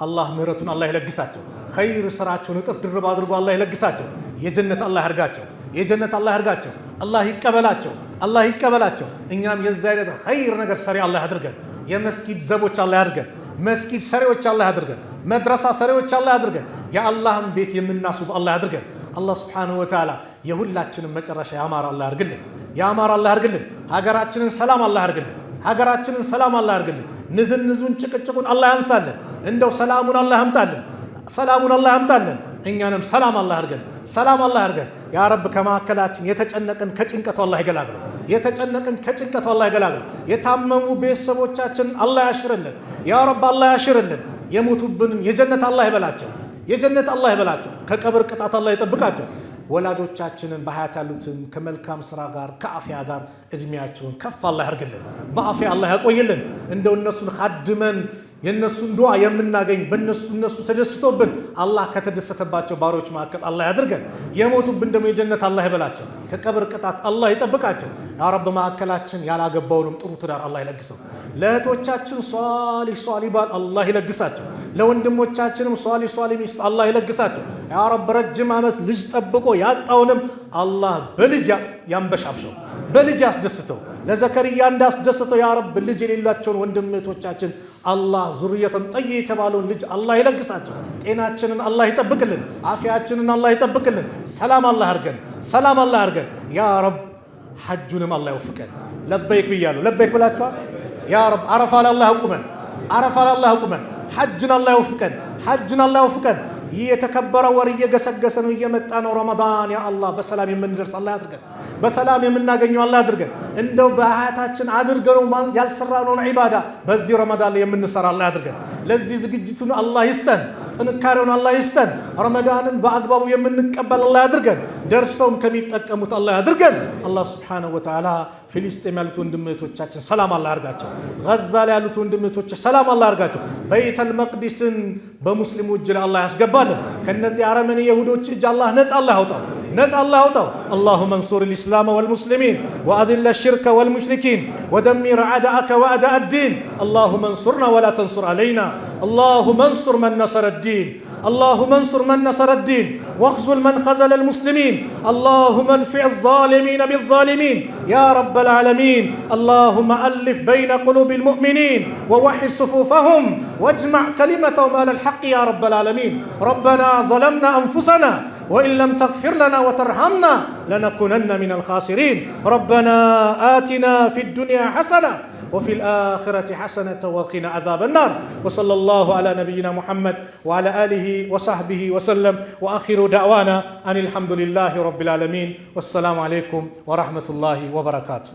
አላህ ምህረቱን አላህ ይለግሳቸው። ኸይር ስራቸውን እጥፍ ድርብ አድርጎ አላህ ይለግሳቸው። የጀነት አላህ ያርጋቸው። የጀነት አላህ ያርጋቸው። አላህ ይቀበላቸው። አላህ ይቀበላቸው። እኛም የዚ አይነት ኸይር ነገር ሰሪ አላህ ያድርገን። የመስጊድ ዘቦች አላህ ያድርገን። መስጊድ ሰሪዎች አላህ ያድርገን። መድረሳ ሰሪዎች አላህ ያድርገን። የአላህን ቤት የምናስውብ አላህ ያድርገን። አላህ ስብሓነሁ ወተዓላ የሁላችንም መጨረሻ ያማረ አላህ ያድርግልን። ያማረ አላህ ያድርግልን። ሀገራችንን ሰላም አላህ ያድርግልን። ሀገራችንን ሰላም አላህ ያድርግልን። ንዝንዙን ጭቅጭቁን አላህ ያንሳልን። እንደው ሰላሙን አላህ ያምጣልን። ሰላሙን አላህ ያምጣልን። እኛንም ሰላም አላህ ያድርገን። ሰላም አላህ ያድርገን። ያ ረብ ከመካከላችን የተጨነቅን ከጭንቀቱ አላህ ይገላግለው። የተጨነቅን ከጭንቀቱ አላህ ይገላግለን። የታመሙ ቤተሰቦቻችንን አላህ ያሽርልን። ያ ረብ አላህ ያሽርልን። የሞቱብንን የጀነት አላህ ይበላቸው፣ የጀነት አላህ ይበላቸው። ከቀብር ቅጣት አላህ ይጠብቃቸው። ወላጆቻችንን በሀያት ያሉትን ከመልካም ስራ ጋር ከአፍያ ጋር እድሜያቸውን ከፍ አላህ ያርግልን፣ በአፍያ አላህ ያቆይልን። እንደው እነሱን ኻድመን የእነሱን ዱዓ የምናገኝ በእነሱ እነሱ ተደስቶብን አላህ ከተደሰተባቸው ባሮች መካከል አላህ ያድርገን። የሞቱብን ደግሞ የጀነት አላህ ይበላቸው፣ ከቀብር ቅጣት አላህ ይጠብቃቸው። ያ ረብ መካከላችን ያላገባውንም ጥሩ ትዳር አላህ ይለግሰው። ለእህቶቻችን ሷሊህ ሷሊህ ባል አላህ ይለግሳቸው። ለወንድሞቻችንም ሷሊህ ሷሊህ ሚስት አላህ ይለግሳቸው። ያ ረብ ረጅም ዓመት ልጅ ጠብቆ ያጣውንም አላህ በልጅ ያንበሻብሸው፣ በልጅ ያስደስተው። ለዘከርያ እንዳስደስተው ያ ረብ ልጅ የሌላቸውን ወንድም እህቶቻችን አላህ ذرية طيبة የተባለውን ልጅ አላህ ይለግሳቸው። ጤናችንን አላህ ይጠብቅልን፣ አፊያችንን አላህ ይጠብቅልን። ሰላም አላህ አድርገን፣ ሰላም አላህ አድርገን። ያ ረብ ሐጁንም አላህ ይወፍቀን። ለበይክ ብያለሁ። ለበይክ ብላችኋል። ያ ረብ አረፋ ላይ አላህ ያቁመን፣ አረፋ ላይ አላህ ያቁመን። ሐጅን አላህ ይወፍቀን፣ ሐጅን አላህ ይወፍቀን። ይህ የተከበረ ወር እየገሰገሰ ነው፣ እየመጣ ነው ረመዳን። ያ አላህ በሰላም የምንደርስ አላህ ያድርገን፣ በሰላም የምናገኘው አላህ ያድርገን። እንደው በሀያታችን አድርገነው ያልሰራነውን ዒባዳ በዚህ ረመዳን ላይ የምንሰራ አላህ ያድርገን። ለዚህ ዝግጅቱን አላህ ይስጠን፣ ጥንካሬውን አላህ ይስጠን። ረመዳንን በአግባቡ የምንቀበል አላህ ያድርገን። ደርሰውም ከሚጠቀሙት አላህ ያድርገን። አላህ ስብሓነሁ ወተዓላ ፊሊስጤም ያሉት ወንድም እህቶቻችን ሰላም አላህ ያርጋቸው። ጋዛ ላይ ያሉት ወንድም እህቶቻችን ሰላም አላህ ያርጋቸው። በይተል መቅዲስን በሙስሊሙ እጅ ላይ አላህ ያስገባልን። ከነዚህ አረመኔ የሁዶች እጅ አላህ ነፃ አላህ ያውጣው፣ ነፃ አላህ ያውጣው። اللهم انصر الإسلام والمسلمين وأذل الشرك والمشركين ودمر أعداءك وأعداء الدين اللهم انصرنا ولا تنصر علينا اللهم انصر من نصر الدين اللهم انصر من نصر الدين واخذل من خذل المسلمين اللهم ادفع الظالمين بالظالمين يا رب العالمين اللهم ألف بين قلوب المؤمنين ووحد صفوفهم واجمع كلمتهم على الحق يا رب العالمين ربنا ظلمنا أنفسنا وإن لم تغفر لنا وترحمنا لنكونن من الخاسرين ربنا آتنا في الدنيا حسنة وفي الآخرة حسنة وقنا عذاب النار وصلى الله على نبينا محمد وعلى آله وصحبه وسلم وآخر دعوانا أن الحمد لله رب العالمين والسلام عليكم ورحمة الله وبركاته.